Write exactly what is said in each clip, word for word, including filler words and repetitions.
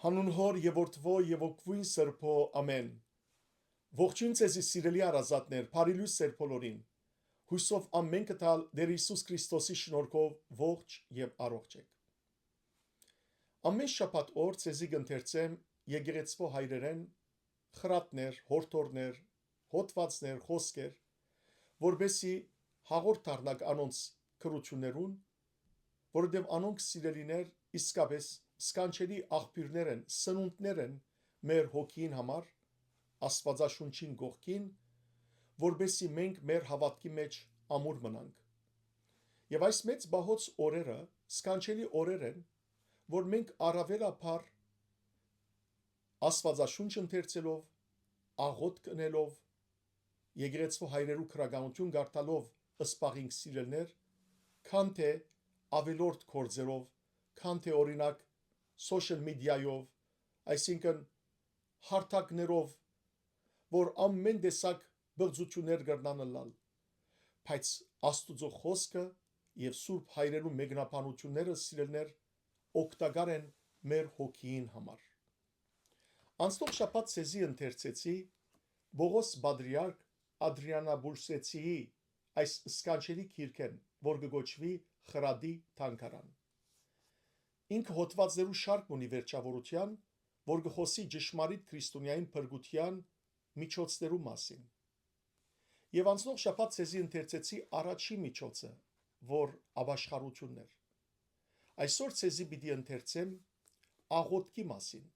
Հանուն Հօր եւ Որդւոյ եւ Հոգւոյն Սրբոյ, ամէն։ Ողջոյն ձեզի, սիրելի հարազատներ, բարի լոյս ձեր բոլորին։ Յուսով ամէնքը տալ Տէր Յիսուս Քրիստոսի շնորհքով ողջ եւ առողջ էք։ Ամէն շաբաթ օր ձեզի կ'ընթերցեմ եկեղեցւոյ հայրերէն խրատներ, յորդորներ, հոդվածներ, խօսքեր, որպեսզի հաղորդ դառնաք անոնց գրութիւններուն, որովհետեւ անոնք, սիրելիներ, իսկապէս սքանչելի աղբիւրներ են, սնունդներ են մեր հոգիին համար, Աստուածաշունչին կողքին, որպեսզի մենք մեր հաւատքի մէջ ամուր մնանք։ Եւ այս մեծ պահոց օրերը սքանչելի օրեր են, որ մենք առաւելաբար Աստուածաշունչ ընթերցելով, աղօթք ընելով, եկեղեցւոյ հայրերու գրականութիւն կարդալով զբաղինք, սիրելիներ, քան թէ ավելորդ գործերով, քան թէ, օրինակ, social media-ով, այսինքն՝ հարթակներով, որ ամէն տեսակ բղծութիւններ կրնան ըլլալ, բայց Աստուծոյ խօսքը եւ սուրբ հայրերու մեկնաբանութիւնները, սիրելիներ, օգտակար են մեր հոգիին համար։ Անցնող շաբաթ ձեզի ընթերցեցի Պողոս Պատրիարք Ադրիանապոլսեցիի այս սքանչելի գիրքէն, որ կը կոչուի Խրատի թանգարան։ Ինքը հոդվածներու շարք ունի վերջաւորութեան, որ կը խօսի ճշմարիտ քրիստոնեային փրկութեան միջոցներու մասին։ Եւ անցնող շաբաթ ձեզի ընթերցեցի առաջին միջոցը, որ ապաշխարութիւնն էր։ Այսօր ձեզի պիտի ընթերցեմ աղօթքի մասին,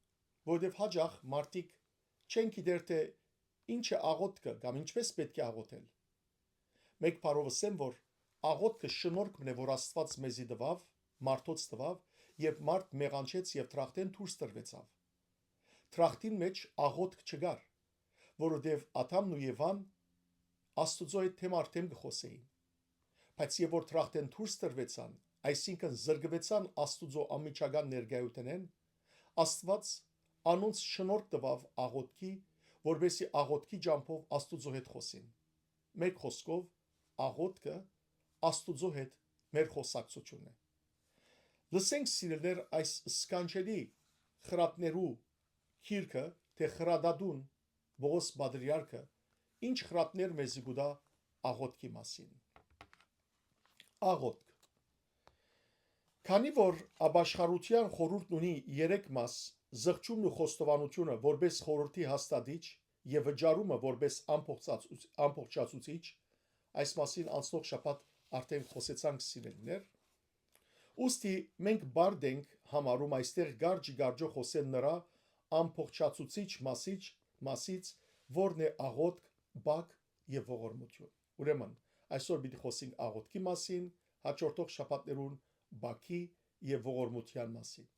որովհետեւ յաճախ մարդիկ չեն գիտեր թէ ինչ է աղօթքը կամ ինչպէս պէտք է աղօթել։ Մէկ բառով ըսեմ, որ աղօթքը շնորհք մն է, որ Աստուած մեզի տուաւ, մարդոց տուաւ, երբ մարդ մեղանչեց եւ դրախտէն դուրս տրուեցաւ։ Դրախտին մէջ աղօթք չկար, որովհետեւ Ադամն ու Եվան Աստուծոյ հետ դեմ առ դեմ կը խօսէին։ Բայց երբ որ դրախտէն դուրս տրուեցան, այսինքն՝ զրկուեցան Աստուծոյ անմիջական ներկայութենէն, Աստուած անոնց շնորհք տուաւ աղօթքի, որպեսզի աղօթքի ճամբով Աստուծոյ հետ խօսին։ Մէկ խօսքով, աղօթքը Աստուծոյ հետ մեր խօսակցութիւնն է։ Լսենք, սիրելիներ, այս սքանչելի խրատներու գիրքը, թէ խրատատուն Պողոս Պատրիարքը ինչ խրատներ մեզի կու տայ աղօթքի մասին։ Աղօթք։ Քանի որ Ապաշխարութեան խորհուրդն ունի երեք մաս՝ զղջումն ու խոստովանութիւնը որպէս խորհրդի հաստատիչ եւ վճարումը որպէս ամբողջացուց-, ամբողջացուցիչ, այս մասին անցնող շաբաթ արդէն խօսեցանք, սիրելիներ։ Ուստի մենք բարդ ենք համարում այստեղ կարճ ի կարճով խօսել նրա ամբողջացուցիչ մասիչ-, մասից, որն է աղօթք, բակ եւ ողորմութիւն։ Ուրեմն, այսօր պիտի խօսենք աղօթքի մասին, հաջորդող շաբաթներուն՝ բակի եւ ողորմութեան մասին։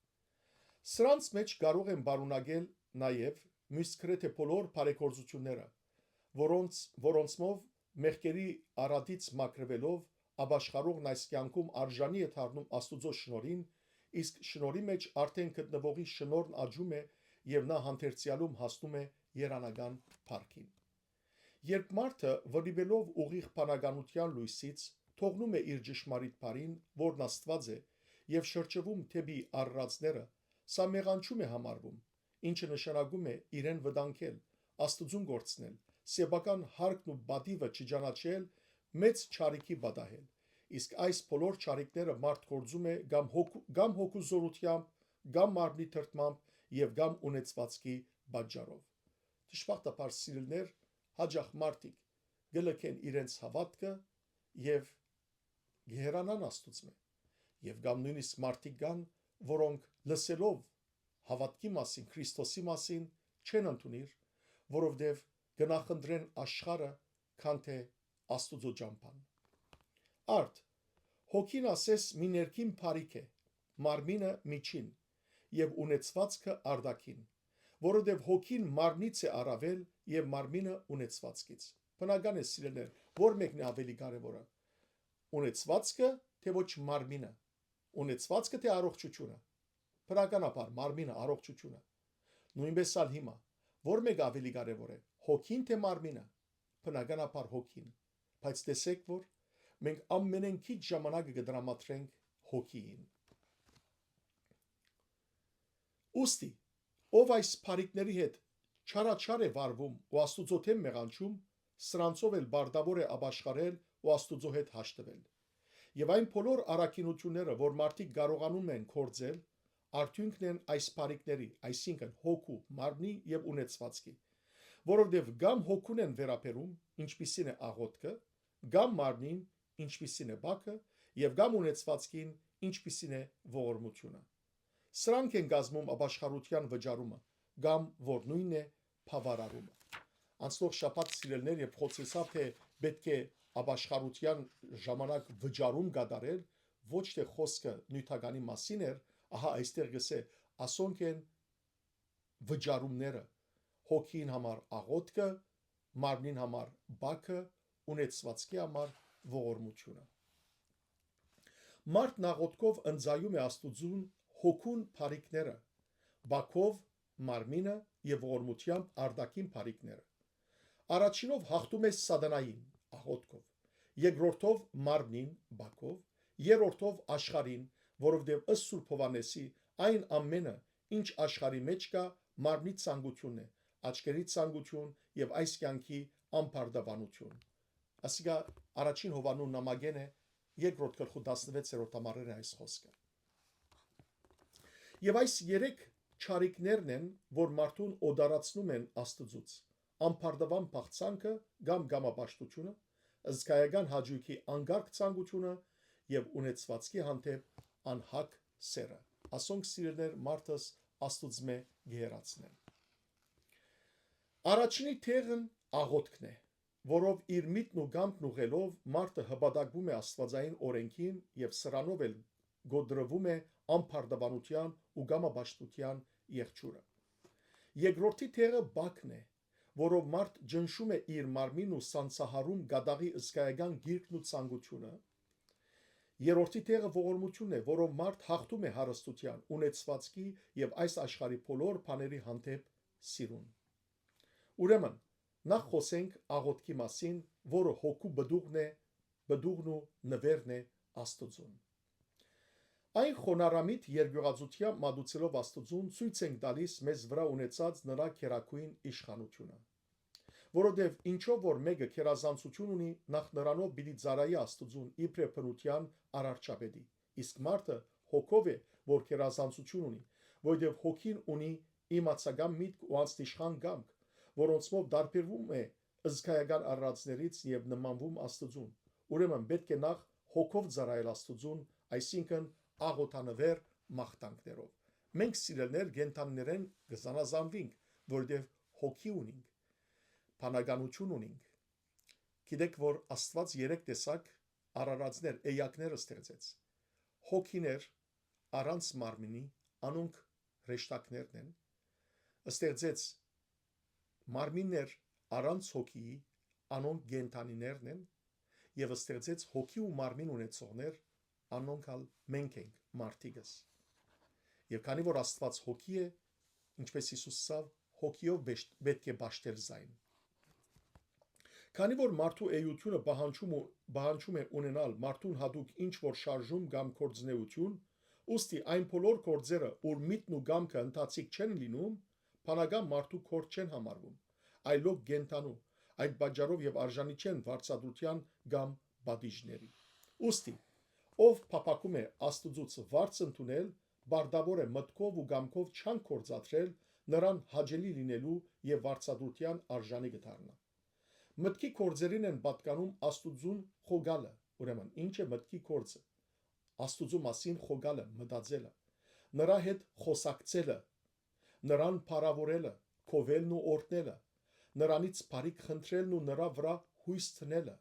Սրանց մէջ կարող են պարունակել նաեւ մյուս գրեթէ բոլոր բարեգործութիւնները, որոնց, որոնցմով մեղքերի արատից մաքրուելով՝ ապաշխարողն այս կեանքում արժանի է դառնում Աստուծոյ շնորհին, իսկ շնորհի մէջ արդէն գտնուողի շնորհն աճում է եւ նա հանդերձեալում հասնում է երանական փառքին։ Երբ մարդը, վրիպելով ուղիղ բանականութեան լոյսից, թողնում է իր ճշմարիտ բառին, որն Աստուած է, եւ շրջվում դէպի արարածները, սա մեղանչում է համարվում, ինչը նշանակում է իրեն վտանգել, Աստուծուն կորցնել, սեփական հարկն ու պատիվը չճանաչել, մեծ չարիքի պատահել։ Իսկ այս բոլոր չարիքները մարդ գործում է կամ հոգու, կամ հոգու զօրութեամբ, կամ մարմնի դրդմամբ եւ կամ ունեցվածքի պատճառով։ Դժբախտաբար, սիրելիներ, յաճախ մարդիկ կը լքեն իրենց հաւատքը եւ կը հեռանան Աստուծմէ։ Եւ կամ նոյնիսկ մարդիկ կան, որոնք, լսելով հաւատքի մասին, Քրիստոսի մասին, չեն ընդունիր, որովհետեւ կը նախընտրեն աշխարհը, քան թէ Աստուծոյ ճամբան։ Արդ, հոգին, ասես, մի ներքին բարիք է, մարմինը՝ միջին, եւ ունեցվածքը՝ արտաքին, որովհետեւ հոգին մարմնից է առաւել եւ մարմինը՝ ունեցվածքից։ Բնական է, սիրելիներ, որ մեկն է աւելի կարեւորը՝ ունեցվածքը, թէ ոչ մարմինը, ունեցվածքը, թէ առողջութիւնը։ Բնականաբար, մարմինը, առողջութիւնը։ Նոյնպէս ալ հիմա, որ մեկը աւելի կարեւոր է՝ հոգին թէ մարմինը։ Բնականաբար, հոգին։ Բայց տեսեք, որ մենք ամենէն քիչ ժամանակը կը տրամադրենք հոգիին։ Ուստի, Ով այս բարիքների հետ չարաչար է վարվում ու Աստուծոյ դէմ մեղանչում, սրանցով էլ պարտաւոր է ապաշխարել ու Աստուծոյ հետ հաշտուել։ Եւ այն բոլոր առաքինութիւնները, որ մարդիկ կարողանում են գործել, արդիւնքն են այս բարիքների, այսինքն՝ հոգու, մարմնի եւ ունեցուածքի, որովհետեւ կամ հոգուն են վերաբերում, ինչպիսին է աղոթքը, կամ մարմնին, ինչպիսին է բակը, եւ կամ ունեցուածքին, ինչպիսին է ողորմութիւնը։ Սրանք են կազմում ապաշխարութեան վճարումը, կամ որ նոյնն է բաւարարումը։ Անցնող շաբաթ, սիրելիներ, երբ խօսեցաւ, թէ պէտք է ապաշխարութեան ժամանակ վճարում կատարել, ոչ թէ խօսքը նիւթականի մասին էր, ահա այստեղ կ'ըսէ, ասոնք են վճարումները, հոգին համար աղոթքը, մարմնին համար բակը, ունեցուածքի համար ողորմութիւնը։ Մարդն աղոթքով ընծայում է Աստուծուն հոգուն բարիքները, բակով՝ մարմինը եւ ողորմութեամբ արտաքին բարիքները։ Առաջինով հաղթում է սատանային՝ աղոթքով, երկրորդով՝ մարմնին՝ բակով, երրորդով՝ աշխարհին, որովհետեւ ըստ Սուրբ Յովհաննէսի, այն ամէնը, ինչ աշխարհի մէջ կայ, մարմնի ցանկութիւնն է, աչքերի ցանկութիւն եւ այս կեանքի ամբարտավանութիւն։ Ասիկա առաջին Յովհաննու նամակէն է, երկրորդ գլխու տասնվեցերորդ համարէն է այս խօսքը։ Եւ այս երեք չարիքներն են, որ մարդուն օտարացնում են Աստուծոց. ամբարտաւան բաղձանքը կամ կամապաշտութիւնը, զգայական հաճոյքի անկարգ ցանկութիւնը եւ ունեցուածքի հանդէպ անհագ սերը։ Ասոնք, սիրելիներ, մարդս Աստուծմէ կը հեռացնեն։ Առաջինի տեղն աղոթքն է, որով իր միտքն ու կամքն ուղղելով մարդը հպատակվում է աստուածային օրէնքին եւ սրանով էլ կոտրվում է ամբարտաւանութեան ու կամապաշտութեան եղջիւրը։ Երկրորդի տեղը բակն է, որով մարդ ճնշում է իր մարմինն ու սանձահարում կատաղի զգայական գիրկն ու ցանկութիւնը։ Երրորդի տեղը ողորմութիւնն է, որով մարդ հաղթում է հարստութեան, ունեցուածքի եւ այս աշխարհի բոլոր բաների հանդէպ սիրուն։ Ուրեմն, նախ խօսենք աղոթքի մասին, որը հոգու պտուղն է, պտուղն ու նուէրն է Աստուծուն։ Այն խոնարհամիտ երկիւղածութեամբ մատուցելով Աստուծուն, ցոյց ենք տալիս մեզ վրայ ունեցած նրա գերագոյն իշխանութիւնը։ Որովհետեւ ինչով որ մէկը գերազանցութիւն ունի, նախ նրանով պիտի ծառայի Աստուծուն իբրեւ բնութեան արարչապետի, իսկ մարդը հոգով է, որ գերազանցութիւն ունի, որովհետեւ հոգին ունի իմացական միտք ու անձնիշխան կամք, որոնցմով տարբերվում է զգայական արարածներից եւ նմանվում Աստուծուն։ Ուրեմն պէտք է նախ հոգով ծառայել Աստուծուն, այսինքն՝ աղօթանուէր մաղթանքներով։ Մենք, սիրելիներ, կենդանիներէն կը զանազանուինք, որովհետեւ հոգի ունինք, բանականութիւն ունինք։ Գիտեք, որ Աստուած երեք տեսակ արարածներ, էակներ ստեղծեց. հոգիներ առանց մարմինի, անոնք հրեշտակներն են, ստեղծեց մարմիններ առանց հոգիի, անոնք կենդանիներն են, եւ ստեղծեց հոգի ու մարմին ունեցողներ, անոնք ալ մենք ենք, մարդիկս։ Եւ քանի որ Աստուած հոգի է, ինչպես Յիսուս ըսաւ, հոգիով պեշ-, պէտք է պաշտել զայն։ Քանի որ մարդու էութիւնը պահանջում ու, պահանջում է ունենալ մարդուն յատուկ ինչ որ շարժում կամ գործունեութիւն, ուստի այն բոլոր գործերը, ուր միտքն ու կամքը ընթացիկ չեն լինում, բանական մարդու գործ չեն համարվում, այլ լոկ կենդանու, այդ պատճառով եւ արժանի չեն վարձատրութեան կամ պատիժների։ Ուստի, ով փափաքում է Աստուծոց վարձ ընդունել, պարտաւոր է մտքով ու կամքով չանք գործադրել, նրան հաճելի լինելու եւ վարձատրութեան արժանի կը դառնայ։ Մտքի գործերին են պատկանում Աստուծուն խոկալը, ուրեմն ի՞նչ է մտքի գործը։ Աստուծու մասին խոկալը, մտածելը, նրա հետ խօսակցելը, նրան փառաւորելը, գովելն ու օրհնելը, նրանից բարիք խնդրելն ու նրա վրայ յոյս դնելը։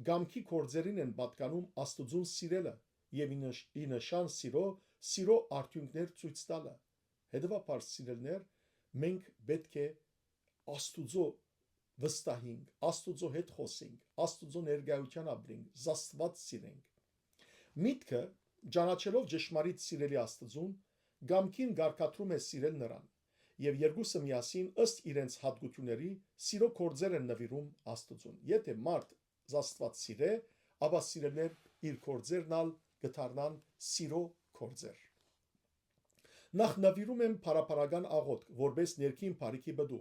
Կամքի գործերին են պատկանում Աստուծուն սիրելը եւ ի նշ-, ի նշան սիրո, սիրո արդիւնքներ ցոյց տալը։ Հետեւաբար, սիրելիներ, մենք պէտք է Աստուծոյ վստահենք, Աստուծոյ հետ խօսենք, Աստուծոյ ներկայութեան ապրենք, զաստուած սիրենք։ Միտքը, ճանաչելով ճշմարիտ սիրելի Աստուծուն, կամքին կարգադրում է սիրել նրան, եւ երկուսը միասին, ըստ իրենց յատկութիւնների, սիրո գործեր են նուիրում Աստուծուն։ Եթէ մարդ զաստուած սիրէ, ապա, սիրելիներ, իր գործերն ալ կը դառնան սիրո գործեր։ Նախ նուիրում եմ փառաբանական աղօթք որպէս ներքին բարիքի պտուղ,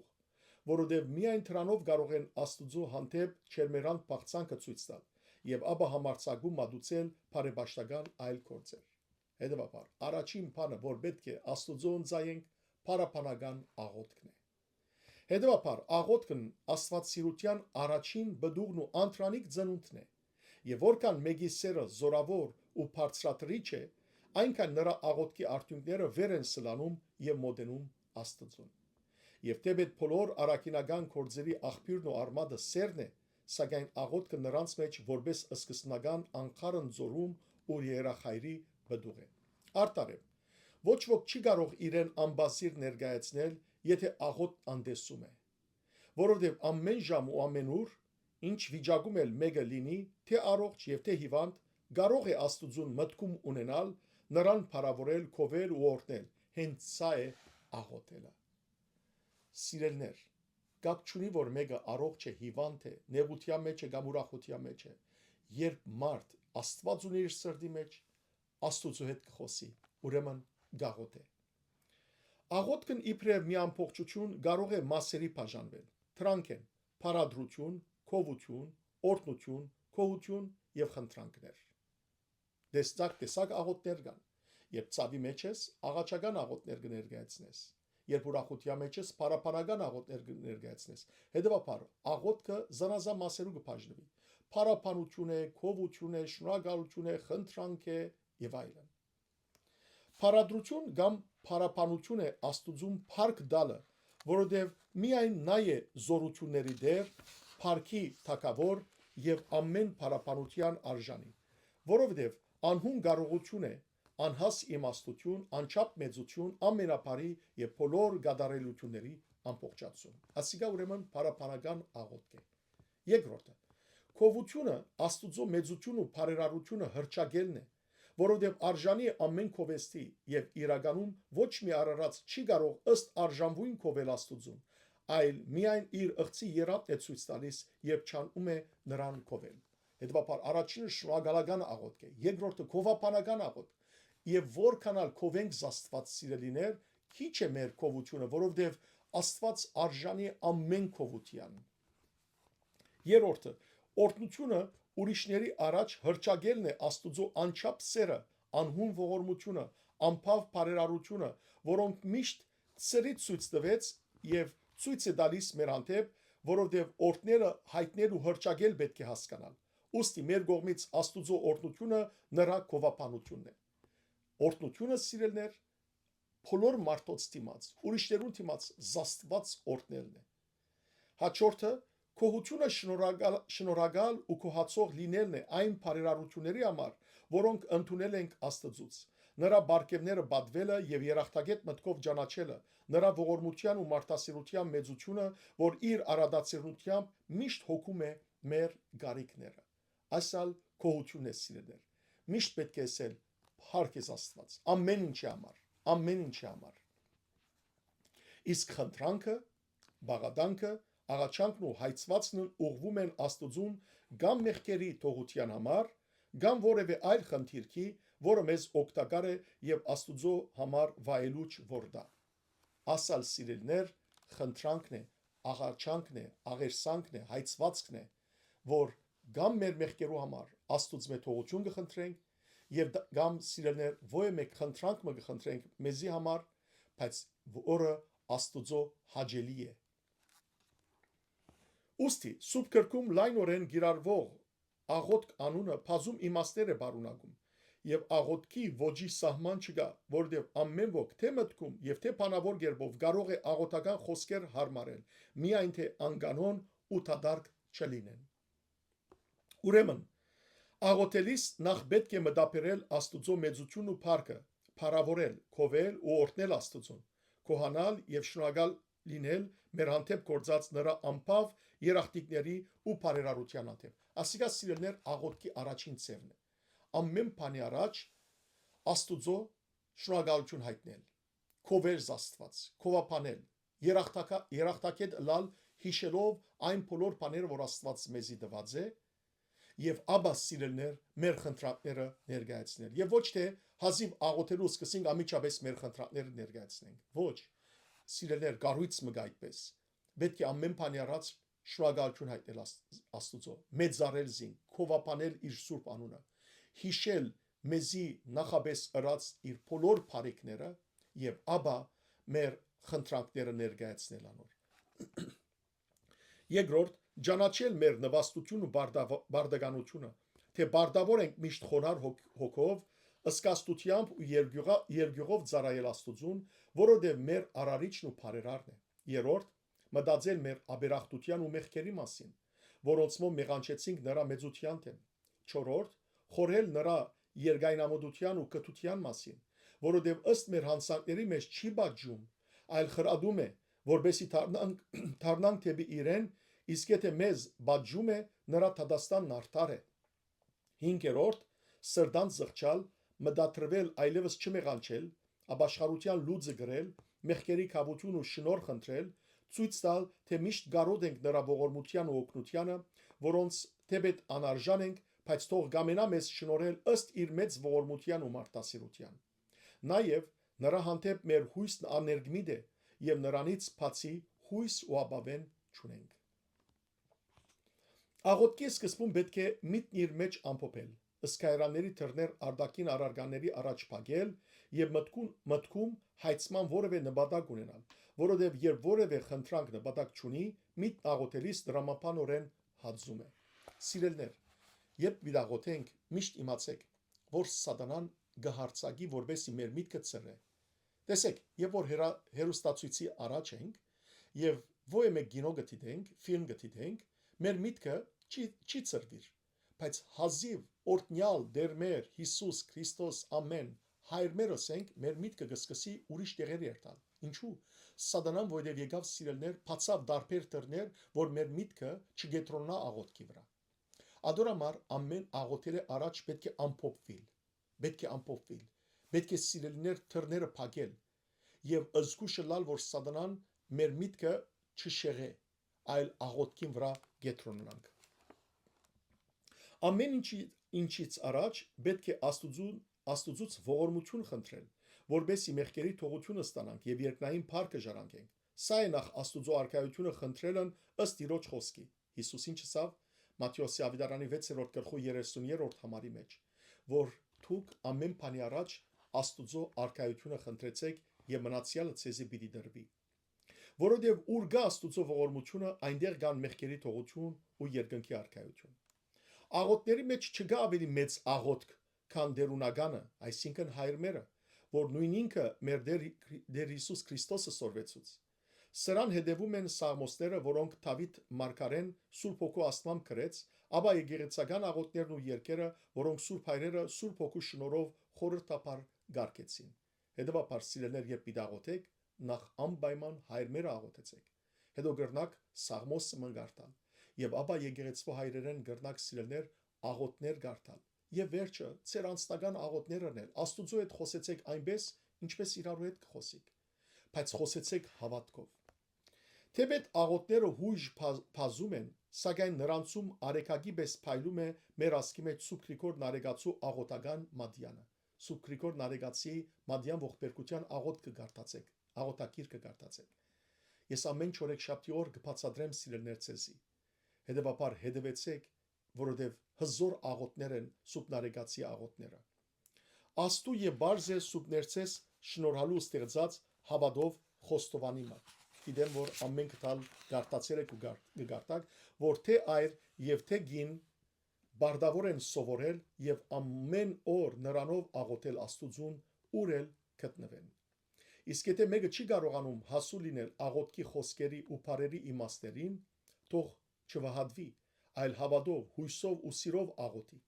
որովհետեւ միայն դրանով կարող են Աստուծոյ հանդէպ ջերմեռանդ բաղձանքը ցոյց տալ եւ ապա համարձակում մատուցել բարեպաշտական այլ գործեր։ Հետեւաբար, առաջին բանը, որ պէտք է Աստուծոյ ընծայենք, փառաբանական աղօթքն է։ Հետեւաբար, աղօթքն Աստուածասիրութեան առաջին պտուղն ու անդրանիկ ծնունդն է, եւ որքան մէկի սէրը զօրաւոր ու բարձրատրիչ է, այնքան նրա աղօթքի արդիւնքները վեր են սլանում եւ մօտենում Աստուծուն։ Եւ թէ պէտ բոլոր առաքինական գործերի աղբիւրն ու արմատը սէրն է, սակայն աղօթքը նրանց մէջ որպէս սկզբնական անկարն ծորում ու երախայրի պտուղ է։ Արտարեւ, ոչ ոք չի կարող իրեն անբազիր ներկայացնել, եթէ աղօթ անտեսում է։ Որովհետեւ ամէն ժամ ու ամէն ուր, ինչ վիճակում էլ մէկը լինի, թէ առողջ եւ թէ հիվանդ, կարող է Աստուծուն մտքում ունենալ, նրան փառաւորել, գովել ու օրհնել։ Հենց սա է աղօթելը։ Սիրելիներ, կապ չունի, որ մէկը առողջ է, հիվանդ է, նեղութեան մէջ է կամ ուրախութեան մէջ է, երբ մարդ Աստուած ունի իր սրտի մէջ, Աստուծոյ հետ կը խօսի, ուրեմն կաղօթէ։ Աղօթքն իբրեւ մի ամբողջութիւն կարող է մասերի բաժանվել. դրանք են՝ փառադրութիւն, գովութիւն, օրհնութիւն, գոհութիւն եւ խնդրանքներ։ Տեսակ տեսակ աղօթքներ կան։ Երբ ցաւի մէջ ես, աղաչական աղօթքներ կը ներկայացնես։ Երբ ուրախութեան մէջ ես, փառաբանական աղօթքներ կը ներկայացնես։ Հետեւաբար, աղօթքը զանազան մասերու կը բաժնուի։ Փառաբանութիւն է, գովութիւն է, շնորհակալութիւն է, խնդրանք է եւ այլն։ Փառադրութիւն կամ փառաբանութիւն է Աստուծուն փառք տալը, որովհետեւ միայն նա է զօրութիւնների Տէր, փառքի թագաւոր եւ ամէն փառաբանութեան արժանի, որովհետեւ անհուն կարողութիւն է, անհաս իմաստութիւն, անչափ մեծութիւն, ամենաբարի եւ բոլոր կատարելութիւնների ամբողջացում։ Ասիկա ուրեմն փառաբանական աղօթք է։ Երկրորդը, գովութիւնը Աստուծոյ մեծութիւն ու բարերարութիւնը հրճակելն է, որովհետեւ արժանի է ամէն գովեստի եւ իրականում ոչ մի արարած չի կարող ըստ արժանւոյն գովել Աստուծուն, այլ միայն իր ըղծի երամն է ցոյց տալիս, երբ ջանում է նրան գովել։ Հետեւաբար առաջինը շնորհակալական աղօթք է, երկրորդը գովաբանական աղօթք, եւ որքան ալ գովենք Աստուած, սիրելիներ, քիչ է մեր գովութիւնը, որովհետեւ Աստուած արժանի է ամէն գովութեան։ Երրորդը, օրհնութիւնը ուրիշների առաջ հրճակելն է Աստուծոյ անչափ սէրը, անհուն ողորմութիւնը, անբաւ բարերարութիւնը, որոնք միշտ սրի ցոյց տուեց եւ ցոյց է տալիս մեր հանդէպ, որովհետեւ օրհնելը յայտնել ու հրճակել պէտք է հասկանալ։ Ուստի մեր կողմից Աստուծոյ օրհնութիւնը նրա գովաբանութիւնն է։ Օրհնութիւնը, սիրելիներ, բոլոր մարդոց դիմաց, ուրիշներուն դիմաց զաստուած օրհնելն է։ Հաջորդը, գոհութիւնը շնորհակալ, շնորհակալ ու գոհացող լինելն է այն բարերարութիւնների համար, որոնք ընդունել ենք Աստուծուց։ Նրա պարգեւները պատուելը եւ երախտագետ մտքով ճանաչելը, նրա ողորմութեան ու մարդասիրութեան մեծութիւնը, որ իր արադացիռնութեամբ միշտ հոգում է մեր կարիքները։ Այս ալ գոհութիւնն է, սիրելիներ։ Միշտ պէտք է ըսել. «Փառք ես Աստուած, ամէն ինչի համար, ամէն ինչի համար»։ Իսկ խնդրանքը, բաղաданքը, աղաչանքն ու հայցվածքն ուղղվում են Աստուծուն կամ մեղքերի թողութեան համար, կամ որևէ այլ խնդիրքի, որը մեզ օգտակար է եւ Աստուծոյ համար վայելուչ որ տայ։ Ասալ, սիրելիներ, խնդրանքն է, աղաչանքն է, աղերսանքն է, հայցվածքն է, որ կամ մեր մեղքերու համար Աստուծմէ թողութիւն կը խնդրենք, եւ դ-, կամ, սիրելիներ, ոյ մէկ խնդրանք մը կը խնդրենք մեզի համար, բայց որը Աստուծոյ հաճելի է։ Ուստի, Սուրբ Գրքում լայնօրէն կիրառվող աղօթք անունը բազում իմաստներ է պարունակում, եւ աղօթքի ոճի սահման չկայ, որովհետեւ ամէն ոք թէ մտքում եւ թէ բանաւոր կերպով կարող է աղօթական խօսքեր յարմարել, միայն թէ անկանոն ու դատարկ չլինեն։ Ուրեմն, աղօթելիս նախ պէտք է մտաբերել Աստուծոյ մեծութիւնն ու փառքը, փառաւորել, գովել ու օրհնել Աստուծուն, գոհանալ եւ շնորհակալ լինել մեր հանդէպ գործած նրա անբաւ երախտիկների ու բարերարութեան հանդէպ։ Ասիկա, սիրելիներ, աղօթքի առաջին ձեւն է։ Ամէն բանի առաջ Աստուծոյ շնորհակալութիւն յայտնել, գովել զաստուած, գովաբանել, երախտակա-, երախտագետ ըլլալ, յիշելով այն բոլոր բաները, որ Աստուած մեզի տուած է, եւ ապա, սիրելներ, մեր խնդրանքները ներկայացնել։ Եւ ոչ թէ հազիւ աղոթելու սկսենք, անմիջապէս մեր խնդրանքները ներկայացնենք։ Ոչ, սիրելներ, կառոյց մը կայ այդպես։ Պէտք է ամէն բանի առաջ շնորհակալութիւն յայտնել Աս-, Աստուծոյ, մեծարել զինք, գովաբանել իր սուրբ անունը, յիշել մեզի նախապէս ըրած իր բոլոր բարիքները եւ ապա մեր խնդրանքները ներկայացնել անոր։ Երկրորդ, ճանաչել մեր նվաստութիւնն ու բարդաვა-, բարդականութիւնը, թէ բարդաւոր ենք միշտ խոնար հոգ-, հոգով, սկաստութեամբ ու երկիւղա-, երկիւղով ծառայել Աստուծուն, որովհետեւ մեր արարիչն ու բարերարն է։ Երրորդ, մտածել մեր աբերախտութեան ու մեղքերի մասին, որոնցմով մեղանչեցինք նրա մեծութեան դէմ։ Չորրորդ, խորհել նրա երկայնամտութեան ու կթութեան մասին, որովհետեւ ըստ մեր յանցանքների մեզ չի պատժում, այլ խրատում է, որպեսզի դառնանք, դառնանք դէպի իրեն, իսկ եթէ մեզ պատժում է, նրա դատաստանն արդար է։ Հինգերորդ, սրտանց զղջալ, մտադրվել, այլեւս չմեղանչել, ապաշխարութեան լուծը կրել, մեղքերի քաւութիւն ու շնորհ խնդրել, ցոյց տալ, թէ միշտ կարօտ ենք նրա ողորմութեան ու օգնութեանը, որոնց թէպէտ անարժան ենք, բայց թող կամենայ մեզ շնորհել ըստ իր մեծ ողորմութեան ու մարդասիրութեան։ Նաեւ նրա հանդէպ մեր յոյսն աներկմիտ է եւ նրանից բացի յոյս ու ապաւէն չունենք։ Աղօթքի սկզբուն պէտք է միտքն իր մէջ ամփոփել, սկայարանների դռներ արտաքին առարկաների առաջ փակել եւ մտքուն, մտքում հայցման որեւէ նպատակ ունենալ, որովհետեւ երբ որեւէ խնդրանք նպատակ չունի, միտքն աղօթելիս դրամաբանօրէն հատում է։ Սիրելներ, երբ պիտի աղօթենք, միշտ իմացեք, որ սատանան կը յարձակի, որպեսզի մեր միտքը ծռէ։ Տեսեք, երբ որ հեռա-, հեռուստացոյցի առաջ ենք եւ ոյ մէկ կինո կը դիտենք, ֆիլմ կը դիտենք, մեր միտքը չի, չի ծռուիր, բայց հազիւ օրհնեալ Տէր մեր Յիսուս Քրիստոս ամէն հայր մեր ըսենք, մեր միտքը կը սկսի ուրիշ տեղեր երթալ։ Ինչու՞։ Սատանան, որովհետեւ եկաւ, սիրելներ, բացաւ տարբեր դռներ, որ մեր միտքը չկեդրոննայ աղօթքի վրայ։ Ադոր համար ամէն աղօթելէ առաջ պէտք է ամփոփուիլ, պէտք է ամփոփուիլ, պէտք է, սիրելիներ, դռները փակել եւ զգուշ ըլլալ, որ սատանան մեր միտքը չշեղէ, այլ աղօթքին վրայ կեդրոնանանք։ Ամէն ինչի-, ինչից առաջ պէտք է Աստուծուն, Աստուծուց ողորմութիւն խնդրել, որպեսզի մեղքերի թողութիւնը ստանանք եւ երկնային փառքը ժառանգենք։ Սա է նախ Աստուծոյ արքայութիւնը խնդրելն ըստ իրոջ խօսքի։ Յիսուս ինչ ըսաւ Մատթէոսի աւետարանի վեցերորդ գլխու երեսուն երրորդ համարի մէջ, որ դուք ամէն բանի առաջ Աստուծոյ արքայութիւնը խնդրեցէք եւ մնացեալը ձեզի պիտի տրուի։ Որովհետեւ ուր կայ Աստուծոյ ողորմութիւնը, այնտեղ կան մեղքերի թողութիւն ու երկնքի արքայութիւն։ Աղօթքների մէջ չկայ աւելի մեծ աղօթք, քան տէրունականը, այսինքն՝ հայրմերը, որ նոյնինքը մեր Տէր, Տէր Յիսուս Քրիստոսը սորվեցուց։ Սրան հետեւում են սաղմոսները, որոնք Դաւիթ մարգարէն Սուրբ Հոգու աստմամբ գրեց, ապա եկեղեցական աղօթքներն ու երգերը, որոնք Սուրբ Հայրերը Սուրբ Հոգու շնորհով խորհրդաբար կարգեցին։ Հետեւաբար, սիրելներ, երբ պիտի աղօթեք, նախ անպայման հայրմերը աղօթեցեք։ Հետո կրնաք սաղմոսը մը կարդալ։ Եւ ապա եկեղեցւոյ հայրերէն կրնաք, սիրելներ, աղօթքներ կարդալ։ Եւ վերջը, ձեր անձնական աղօթքներն ալ, Աստուծոյ հետ խօսեցեք այնպես, ինչպես իրարու հետ կը խօսիք, բայց խօսեցեք հաւատքով։ Թէպէտ աղօթքները յոյժ փա-, փազում են, սակայն նրանցում արեգակի պէս փայլում է մեր ազգի մէջ Սուրբ Գրիգոր Նարեկացու աղօթական մատեանը։ Սուրբ Գրիգոր Նարեկացի մատեան ողբերգութեան աղօթքը կարդացեք, աղօթագիրքը կարդացեք։ Ես ամէն չորեքշաբթի օր կը բացատրեմ, սիրելներ, ձեզի։ Հետեւաբար հետեւեցեք, որովհետեւ հզոր աղօթքներ են Սուրբ Նարեկացի աղօթքները։ Աստու եւ բարձ է Սուրբ Ներսես շնորհալու ստեղծած հաւատով խոստովանի մը։ Գիտեմ, որ ամէնքը ալ կարդացեր եք ու կար-, կը կարդաք, որ թէ այր եւ թէ կին բարդաւոր են սովորել եւ ամէն օր նրանով աղօթել Աստուծուն, ուր էլ գտնուեն։ Իսկ եթէ մէկը չի կարողանում հասու լինել աղօթքի խօսքերի ու բառերի իմաստերին, թող չվհատուի, այլ հաւատով, յոյսով ու սիրով աղօթի,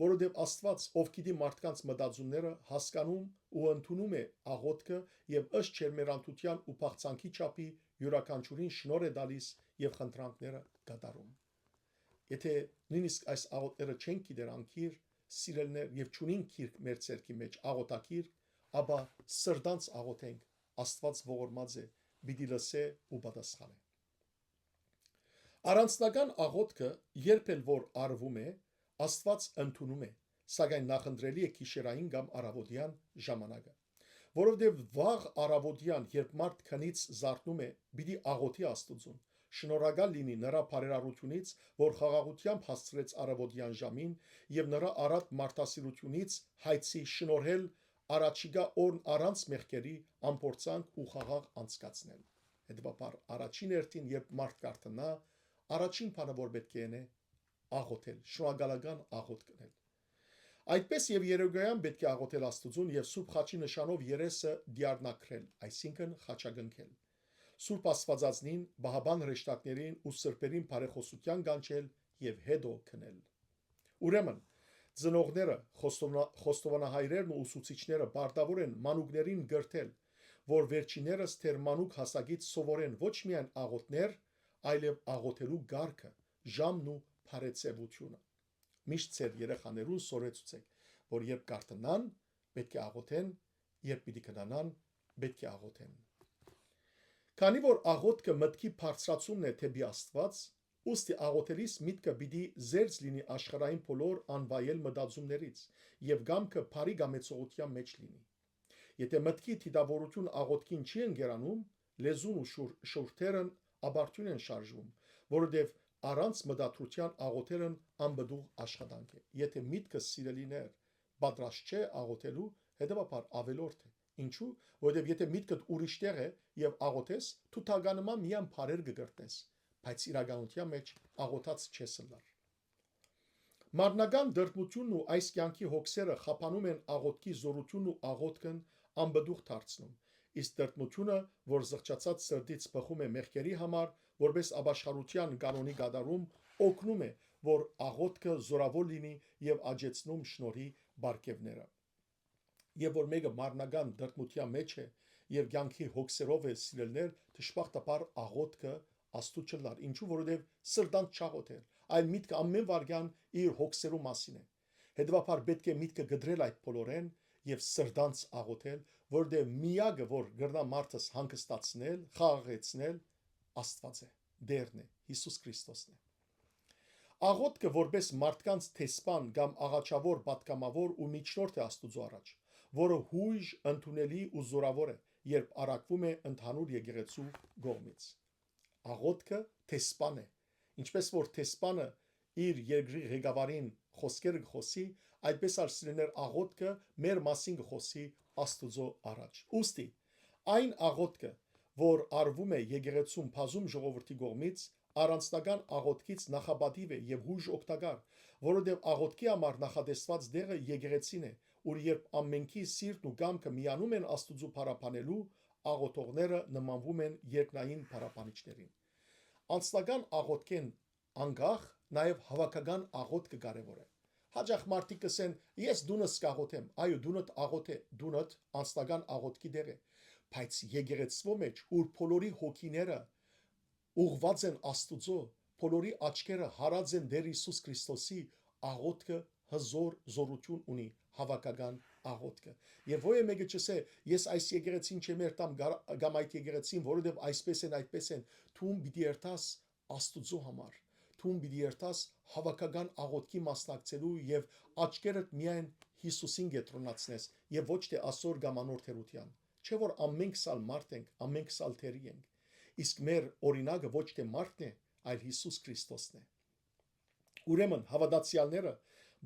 որովհետեւ Աստուած, ով գիտի մարդկանց մտածումները, հասկանում ու ընդունում է աղօթքը եւ ըստ ջերմեռանդութեան ու բաղձանքի չափի իւրաքանչիւրին շնորհ է տալիս եւ խնդրանքները կատարում։ Եթէ նոյնիսկ այս աղօթքները չենք գիտեր անգիր, սիրելներ, եւ չունին գիրք մեր ձեռքի մէջ աղօթագիր, ապա սրտանց աղօթենք, Աստուած ողորմած է, պիտի լսէ ու պատասխանէ։ Առանձնական աղոթքը, երբ էլ որ արվում է, Աստուած ընդունում է, սակայն նախընտրելի է գիշերային կամ առաւօտեան ժամանակը։ Որովհետեւ վաղ առաւօտեան, երբ մարդ քնից զարթնում է, պիտի աղօթի Աստուծուն, շնորհակալ լինի նրա բարերարութիւնից, որ խաղաղութեամբ հասցրեց առաւօտեան ժամին, եւ նրա առատ մարդասիրութիւնից հայցի շնորհել առաջիկայ օրն առանց մեղքերի, անփորձանք ու խաղաղ անցկացնել։ Հետեւաբար, առաջին հերթին, երբ մարդ կ'արթնայ, առաջին բանը որ պէտք է ընէ, աղօթել, շնորհակալական աղօթք ընել։ Այդպէս եւ երեկոյան պէտք է աղօթել Աստուծուն եւ Սուրբ Խաչի նշանով երեսը դիառնակրել, այսինքն՝ խաչակնքել։ Սուրբ Աստուածածնին, պահապան հրեշտակներին ու սրբերին բարեխօսութեան կանչել եւ հետո քնել։ Ուրեմն, ծնողները, խոստովնա-, խոստովանահայրերն ու ուսուցիչները պարտաւոր են մանուկներին կրթել, որ վերջիններս դեռ մանուկ հասակից սովորեն ոչ միայն աղօթքներ, այլեւ աղօթելու կարգը, ժամն ու բարեձեւութիւնը։ Միշտ ձեր երեխաներուն սորեցուցէք, որ երբ կ'արթնան, պէտք է աղօթեն, երբ պիտի քնանան, պէտք է աղօթեն։ Քանի որ աղօթքը մտքի բարձրացումն է դէպի Աստուած, ուստի աղօթելիս միտքը պիտի զերծ լինի աշխարհային բոլոր անվայել մտածումներից եւ կամքը բարի գամեցողութեան մէջ լինի։ Եթէ մտքի դիտաւորութիւն աղօթքին չի ընկերանում, լեզուն ու շուր-, շուրթերն ապարդիւն են շարժվում, որովհետեւ առանց մտադրութեան աղօթելն անպտուղ աշխատանք է։ Եթէ միտքը, սիրելիներ, պատրաստ չէ աղօթելու, հետեւաբար ավելորդ է։ Ինչու՞, որովհետեւ եթէ միտքդ ուրիշ տեղ է եւ աղօթես, դու թագանման միայն բարեր կը կրտնես, բայց իրականութեան մէջ աղօթած չես ըլլար։ Մարմնական տրտմութիւնն ու այս կեանքի հոգսերը խափանում են աղօթքի զօրութիւնն ու աղօթքն անպտուղ դարձնում, իսկ տրտմութիւնը, որ զղջացած սրտից բխում է մեղքերի համար, որպէս ապաշխարութեան կանոնի կատարում, օգնում է, որ աղօթքը զօրաւոր լինի եւ աճեցնում շնորհի պարգեւները։ Եւ որ մէկը մարմնական տրտմութեան մէջ է եւ կեանքի հոգսերով է, սիրելիներ, դժբախտաբար աղօթքը Աստուծո չըլլար, ինչու որովհետեւ սրտանց չաղօթեր, այլ միտքը ամէն վայրկեան իր հոգսերու մասին է։ Հետեւաբար պէտք է միտքը կտրել այդ բոլորէն եւ սրտանց աղօթել, որովհետեւ միակը, որ կրնայ մարդս հանգստացնել, խաղաղեցնել, Աստուած է, Տէրն է, Յիսուս Քրիստոսն է։ Աղօթքը որպէս մարդկանց դեսպան կամ աղաչաւոր պատգամաւոր ու միջնորդ է Աստուծոյ առաջ, որը յոյժ, ընդունելի ու զօրաւոր է, երբ առաքվում է ընդհանուր եկեղեցու կողմից։ Աղօթքը դեսպան է, ինչպէս որ դեսպանը իր երկրի ղեկավարին խօսքերը կը խօսի, այդպէս ալ, սիրելիներ, աղօթքը մեր մասին կը խօսի Աստուծոյ առաջ։ Ուստի, այն աղօթքը, որ արուում է եկեղեցուն բազում ժողովրդի կողմից, առանձնական աղօթքից նախապատիւ է եւ յոյժ օգտակար, որովհետեւ աղօթքի համար նախատեսուած տեղը եկեղեցին է, ուր երբ ամենքի սիրտն ու կամքը միանում են Աստուծոյ փառաբանելու, աղօթողները նմանվում են երկնային փառաբանիչներին։ Անձնական աղօթքէն անկախ, նաեւ հաւաքական աղօթքը կարեւոր է։ Յաճախ մարդիկ կ'ըսեն. «Ես տունս կ'աղօթեմ»։ Այո, տունդ աղօթ է, տունդ անձնական աղօթքի տեղ է, բայց եկեղեցւոյ մէջ, ուր բոլորի հոգիները ուղղուած են Աստուծոյ, բոլորի աչքերը յառած են Տէր Յիսուս Քրիստոսի, աղօթքը հզոր զօրութիւն ունի, հաւաքական աղօթքը։ Եւ ոեւէ մէկը չ'ըսէ. «Ես այս եկեղեցին չեմ երթամ, գար-, կամ այդ եկեղեցին, որովհետեւ այսպէս են, այդպէս են»։ Դուն պիտի երթաս Աստուծոյ համար։ Դուն պիտի երթաս հաւաքական աղօթքի մասնակցելու եւ աչքերդ միայն Յիսուսին կեդրոնացնես եւ ոչ թէ ասոր կամ անոր թերութեան։ Չէ՞ որ ամենքս ալ մարդ ենք, ամենքս ալ թերի ենք։ Իսկ մեր օրինակը ոչ թէ մարդն է, այլ Յիսուս Քրիստոսն է։ Ուրեմն, հաւատացեալները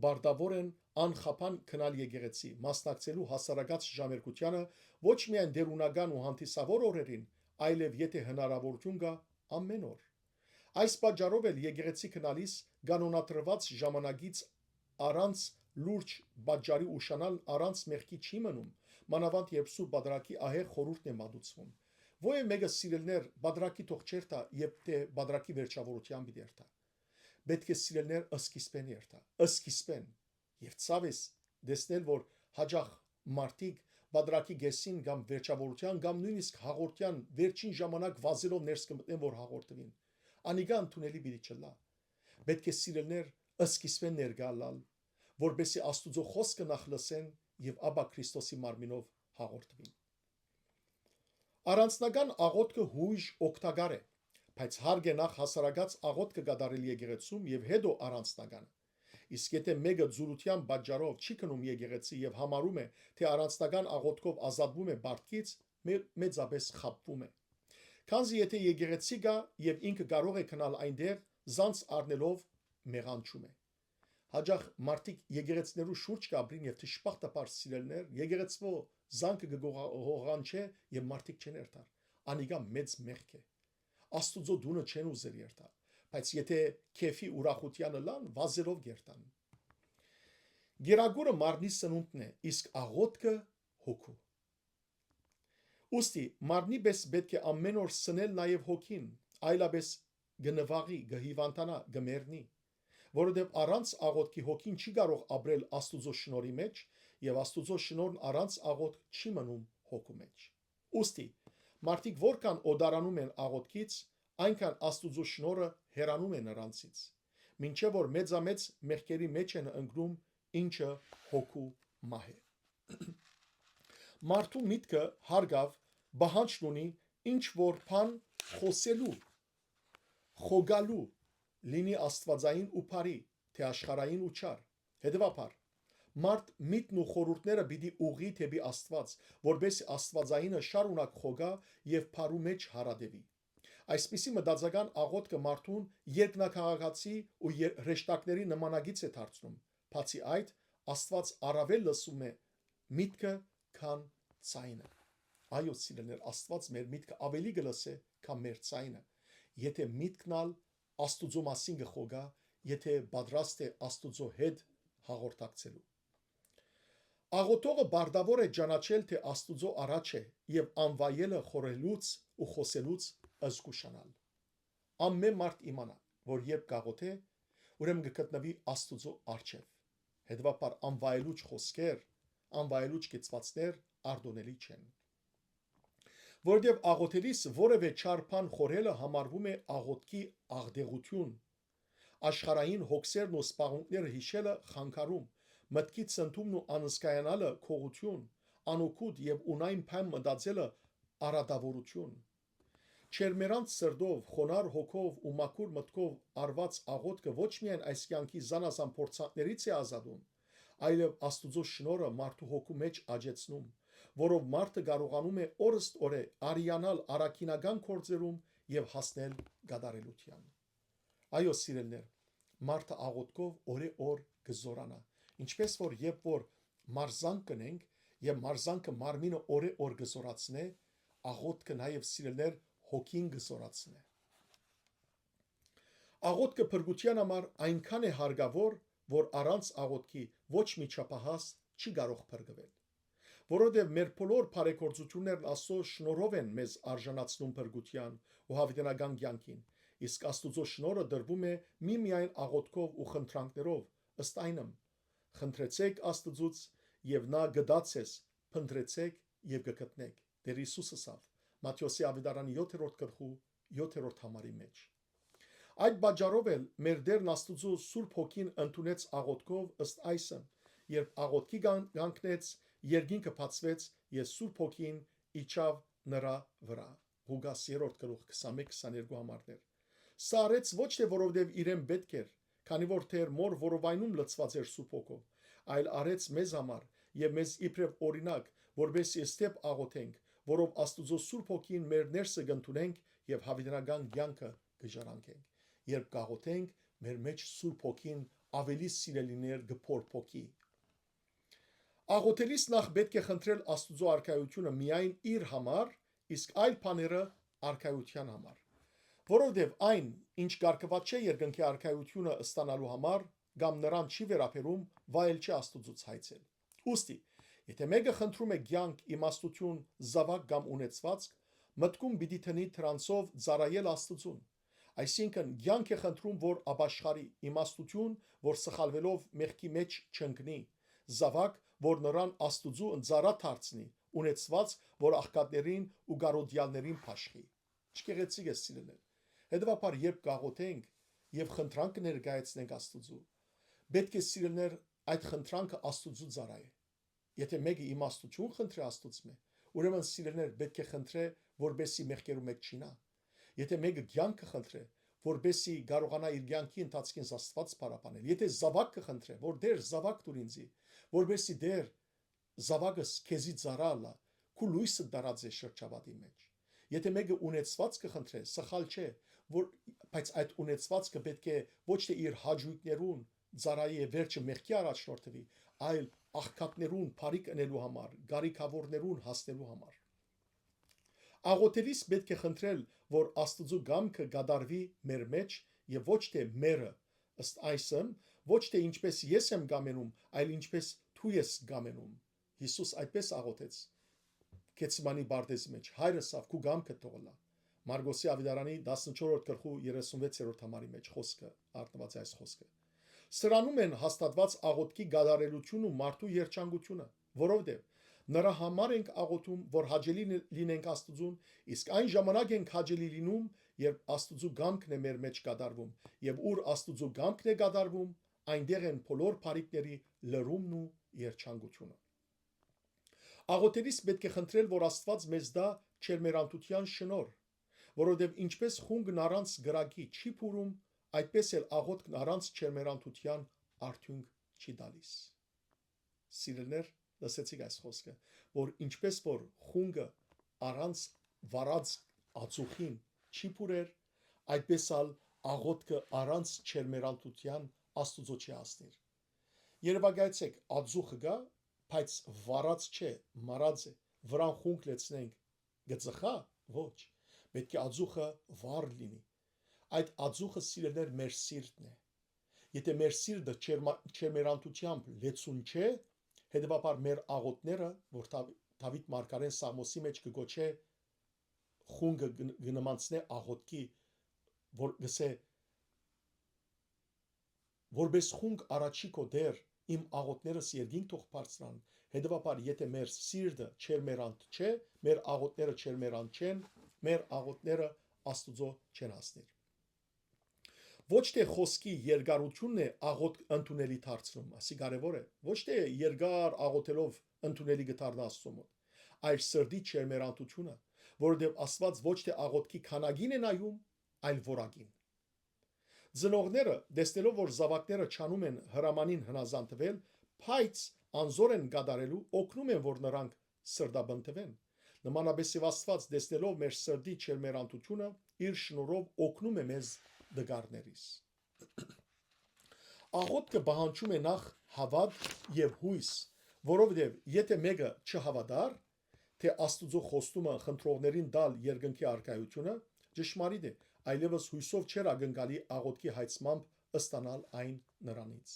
պարտաւոր են անխափան գնալ եկեղեցի, մասնակցելու հասարակաց ժամերգութեանը ոչ միայն տէրունական ու հանդիսաւոր օրերին, այլեւ, եթէ հնարաւորութիւն կայ, ամէն օր։ Այս պատճառով էլ եկեղեցի գնալիս կանոնադրուած ժամանակից առանց լուրջ պատճառի ուշանալն առանց մեղքի չի մնում, մանաւանդ երբ Սուրբ Պատրարքի ահեղ խորհուրդն է մատուցվում։ Ոեւէ մէկը, սիրելիներ, Պատրարքի թող չերթայ, երբ թէ Պատրարքի վերջաւորութեան պիտի երթայ։ Պէտք է, սիրելիներ, սկիզբէն երթայ, սկիզբէն։ Եւ ցաւ է տեսնել, որ յաճախ մարդիկ Պատրարքի կէսին կամ վերջաւորութեան կամ նոյնիսկ հաղորդեան վերջին ժամանակ վազելով ներս կը մտնեն, որ հաղորդուին։ Անիկա ընդունելի պիտի չըլլայ։ Պէտք է, սիրելիներ, սկիզբէն ներկայ ըլլալ, որպէսզի Աստուծոյ խօսքը նախ լսեն եւ ապա Քրիստոսի մարմինով հաղորդուին։ Առանձնական աղօթքը յոյժ օգտակար է, բայց հարկ է նախ հասարակաց աղօթքը կատարել եկեղեցում եւ հետո առանձնականը։ Իսկ եթէ մէկը ձուլութեան պատճառով չի գնում եկեղեցի եւ համարում է, թէ առանձնական աղօթքով ազատվում է պարտքից, մե-, մեծապէս խաբվում է։ Քանզի եթէ եկեղեցի կայ եւ ինքը կարող է գնալ այնտեղ, զանց առնելով մեղանչում է։ Հաճախ մարդիկ եկեղեցիներու շուրջ կ'ապրին եւ դժբախտաբար, սիրելիներ, եկեղեցւոյ զանգը կը գողա-, ղողանչէ եւ մարդիկ չեն երթար։ Անիկա մեծ մեղք է։ Աստուծոյ տունը չեն ուզեր երթալ, բայց եթէ քեֆի ուրախութեան ըլլան, վազելով կ'երթան։ Գերագուրը մարմնի սնունդն է, իսկ աղօթքը՝ հոգու։ Ուստի, մարմնի պէս պէտք է ամէն օր սնել նաեւ հոգին, այլապէս կը նուաղի, կը հիւանդանայ, կը մեռնի։ Որովհետեւ առանց աղօթքի հոգին չի կարող ապրել Աստուծոյ շնորհի մէջ, եւ Աստուծոյ շնորհն առանց աղօթք չի մնում հոգու մէջ։ Ուստի, մարդիկ որքան օտարանում են աղօթքից, այնքան Աստուծոյ շնորհը հեռանում է նրանցից, մինչեւ որ մեծամեծ մեղքերի մէջ են ընկնում, ինչը հոգու մահ է։ Մարդու միտքը հարգաւ պահանջն ունի ինչ որ բան խօսելու, խոկալու, լինի աստուածային ու բարի, թէ աշխարհային ու չար։ Հետեւաբար, մարդ միտն ու խորհուրդները պիտի ուղղի դէպի Աստուած, որպէս աստուածայինը շարունակ խոկայ եւ բարու մէջ յարատեւի։ Այսպիսի մտածական աղօթքը մարդուն երկնակաղակացի ու եր-, հրեշտակների նմանագիծ է դարձնում։ Բացի այդ, Աստուած առաւել լսում է միտքը, քան ձայնը։ Այո, սիրելիներ, Աստուած մեր միտքը աւելի կը լսէ, քան մեր ձայնը, եթէ միտքն ալ Աստուծոյ մասին կը խոկայ, եթէ պատրաստ է Աստուծոյ հետ հաղորդակցելու։ Աղօթողը պարտաւոր է ճանաչել, թէ Աստուծոյ առաջ է, եւ անվայելը խորհելուց ու խօսելուց զգուշանալ։ Ամէն մարդ իմանայ, որ երբ կ'աղօթէ, ուրեմն կը գտնուի Աստուծոյ առջեւ։ Հետեւաբար անվայելուչ խօսքեր, անվայելուչ կեցուածքներ արտօնելի չեն։ Որովհետեւ աղօթելիս որեւէ չար բան խորհելը համարվում է աղօթքի աղտեղութիւն, աշխարհային հոգսերն ու զբաղմունքները յիշելը՝ խանգարում, մտքի ցնդումն ու անզգայանալը՝ գողութիւն, անօգուտ եւ ունայն բան մտածելը՝ արատաւորութիւն։ Չերմերանց սրտով, խոնարհ հոգով ու մաքուր մտքով արուած աղօթքը ոչ միայն այս կեանքի զանազան փորձանքներից է ազատում, այլեւ Աստուծոյ շնորհը մարդու հոգու մէջ աճեցնում, որով մարդը կարողանում է օրըստօրէ արիանալ առաքինական գործերուն եւ հասնել կատարելութեան։ Այո, սիրելիներ, մարդը աղօթքով օրէ օր կը զօրանայ, ինչպէս որ երբ որ մարզանք կ'ընենք եւ մարզանքը մարմինը օրէ օր կը զօրացնէ, աղօթքը նաեւ, սիրելիներ, հոգին կը զօրացնէ։ Աղօթքը փրկութեան համար այնքան է հարկաւոր, որ առանց աղօթքի ոչ մի չափահաս չի կարող փրկուել։ Որովհետեւ մեր բոլոր բարեգործութիւններն Աստուծոյ շնորհով են մեզ արժանացնում փրկութեան ու յաւիտենական կեանքին, իսկ Աստուծոյ շնորհը տրուում է միմիայն աղօթքով ու խնդրանքներով, ըստ այնմ. «Խնդրեցէք Աստուծուց, եւ նա կ'տայ ձեզ, փնտռեցէք եւ կը գտնէք», Տէր Յիսուս ըսաւ Մատթէոսի աւետարանի յոթերորդ գլխու յոթերորդ համարի մէջ։ Այդ պատճառով էլ մեր Տէրն Աստուծոյ Սուրբ Հոգին ընդունեց աղօթքով ըստ այսմ. «Երբ աղօթքի կան-, կանգնեց, երկինքը բացուեց եւ Սուրբ Հոգին իջաւ նրա վրա»։ Ղուկաս երրորդ գլուխ քսանմեկ քսաներկու համարներ։ Սա արեց ոչ թե որովհետեւ իրեն պէտք էր, քանի որ Տէր Մօր որովայնում լցուած էր Սուրբ Հոգով, այլ արեց մեզ համար եւ մեզ իբրեւ օրինակ, որպեսզի ստեպ աղօթենք, որով Աստուծոյ Սուրբ Հոգին մեր ներսը կ'ընդունենք եւ յաւիտենական կեանքը կը ժառանգենք։ Երբ կ'աղօթենք, մեր մէջ Սուրբ Հոգին աւելի սիրելիներ կը փորփոքի։ Աղօթելիս նախ պէտք է խնդրել Աստուծոյ արքայութիւնը միայն իր համար, իսկ այլ բաները՝ արքայութեան համար։ Որովհետեւ այն, ինչ կարգուած չէ երկնքի արքայութիւնը ստանալու համար, կամ նրան չի վերաբերում, վայել չէ Աստուծոյց հայցել։ Ուստի, եթէ մէկը խնդրում է կեանք, իմաստութիւն, զաւակ կամ ունեցուածք, մտքում պիտի դնի դրանցով ծառայել Աստուծուն։ Այսինքն, կեանք է խնդրում, որ ապաշխարի, իմաստութիւն, որ սխալուելով մեղքի մէջ չընկնի, զաւակ, որ նրան Աստուծուն ծառայ դարձնի, ունեցուածք, որ աղքատներին ու կարոտեալներին բաշխի։ Չկեղեցիկ է, սիրելիներ։ Հետեւաբար, երբ կաղոթենք եւ խնդրանքը ներկայացնենք Աստուծու, պէտք է, սիրելիներ, այդ խնդրանքը Աստուծու ծառայ է։ Եթէ մէկը իմաստութիւն խնդրի Աստուծմէ, ուրեմն, սիրելիներ, պէտք է խնդրէ, որպեսզի մեղքերու մէջ չինայ։ Եթէ մէկը կեանքը խնդրէ, որպեսզի կարողանայ իր կեանքի ընթացքին Աստուած փառաբանել։ Եթե զաւակ կը խնդրէ, որ Տէր, զաւակ տուր ինձի, որպեսզի Տէր, զաւակս քեզի ծառայ ըլլայ, քու լոյսը դարած է շրջապատի մէջ։ Եթե մէկը ունեցուածքը խնդրէ, սխալ չէ, որ, բայց այդ ունեցուածքը պէտք է ոչ թէ իր հաճոյքներուն ծառայի եւ վերջը մեղքի առաջնորդուի, այլ աղքատներուն բարիք ընելու համար, կարիքաւորներուն հասնելու համար։ Աղոթելիս պէտք է խնդրել, որ Աստուծոյ կամքը կատարուի մեր մէջ եւ ոչ թէ մերը, ըստ այսմ, ոչ թէ ինչպես ես եմ կամենում, այլ ինչպես դու ես կամենում։ Յիսուս այդպես աղոթեց Գեթսեմանի պարտեզի մէջ. «Հայրս ավ, քու կամքը թող ըլլայ»։ Մարկոսի Աւետարանի տասնչորսերորդ գլխու երեսունվեցերորդ համարի մէջ խօսքը, առնուած է այս խօսքը։ Սրանում են հաստատուած աղոթքի կատարելութիւնն ու մարդու երջանկութիւնը, որովհետեւ նրա համար ենք աղոթում, որ հաճելի լ-, լինենք Աստուծուն, իսկ այն ժամանակ ենք հաճելի լինում, երբ Աստուծոյ կամքն է մեր մէջ կատարվում, եւ ուր Աստուծոյ կամքն է կատարվում, այնտեղ են բոլոր բարիքների լրումն ու երջանկութիւնը։ Աղոթելիս պէտք է խնդրել, որ Աստուած մեզ տայ ջերմեռանդութեան շնորհ, որովհետեւ ինչպես խունկն առանց կրակի չի փուրում, այդպես էլ աղոթքն առանց ջերմեռանդութեան արդիւնք չի տալիս։ Սիրելիներ, լսեցիք այս խօսքը, որ ինչպես որ խունկը առանց վառած ածուխին չի փուրեր, այդպես ալ աղոթքը առանց ջերմեռանդութեան Աստուծոյ չի հասնիր։ Երեւակայեցէք, ածուխը կայ, բայց վառած չէ, մարած է, վրան խունկ լեցնենք, կը ծխա՞։ Ոչ, պէտք է ածուխը վառ լինի։ Այդ ածուխը, սիրելիներ, մեր սիրտն է։ Եթե մեր սիրտը ջերմա-, ջերմեռանդութեամբ լեցուն չէ, հետեւաբար մեր աղոթները, որ Դաv-, Դաւիթ մարգարեն Սաղմոսի մէջ կը գոչէ, խունկը կը, կը նմանցնէ աղոթքի, որ գսէ, որպես խունկ առաջի քո Տէր, իմ աղոթներս երկինք թող բարձրան, հետեւաբար եթե մեր սիրտը ջերմեռանդ չէ, մեր աղոթները ջերմեռանդ չեն, մեր աղոթները Աստուծոյ չեն հասնիր։ Ոչ թէ խօսքի երկարութիւնն է աղոթք ընդունելի դարձնում, ասի կարեւոր է, ոչ թէ երկար աղոթելով ընդունելի կը դառնայ Աստուծոյ մօտ, այլ սրտի ջերմեռանդութիւնը, որովհետեւ Աստուած ոչ թէ աղոթքի քանակին է նայում, այլ որակին։ Ծնողները, տեսնելով որ զաւակները ջանում են հրամանին հնազանդվել, բայց անզոր են կատարելու, օգնում են որ նրանք սրտաբնտուեն։ Նմանապէս եւ Աստուած, տեսնելով մեր սրտի ջերմեռանդութիւնը, իր շնորհով օգնում է մեզ տկարներիս։ Աղոթքը պահանջում է նախ հաւատ եւ յոյս, որովհետեւ եթե մէկը չհաւատար, թէ Աստուծոյ խոստումը խնդրողներին տալ երկնքի առկայութիւնը, ճշմարիտ է, այլեւս յոյսով չէր ակնկալի աղոթքի հայցմամբ ստանալ այն նրանից։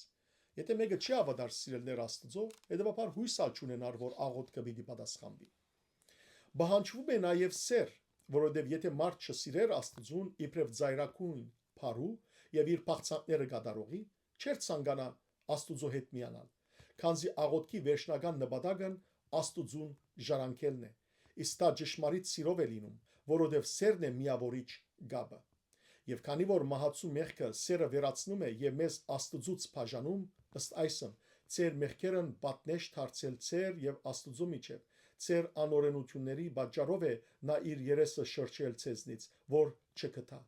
Եթե մէկը չի հաւատար, սիրելիներ, Աստուծոյ, հետեւաբար յոյս ալ չունենար որ աղոթքը պիտի պատասխանուի։ Պահանջվում է նաեւ սէր, որովհետեւ եթե մարդ չսիրէր Աստուծուն իբրեւ ծայրագոյն փառու եւ իր բաղձանքները կատարողի, չէր ցանկանայ Աստուծոյ հետ միանալ, քանզի աղոթքի վերջնական նպատակն Աստուծուն ժառանգելն է, իսկ դա ճշմարիտ սիրով է լինում, որովհետեւ սէրն է միաւորիչ կապը։ Եւ քանի որ մահացու մեղքը սէրը վերացնում է եւ մեզ Աստուծուց բաժանում, ըստ այսմ, ձեր մեղքերն պատնէշ դարձել ձեր եւ Աստուծոյ միջեւ, ձեր անօրենութիւնների պատճառով է նա իր երեսը շրջել ձեզնից, որ չգթայ։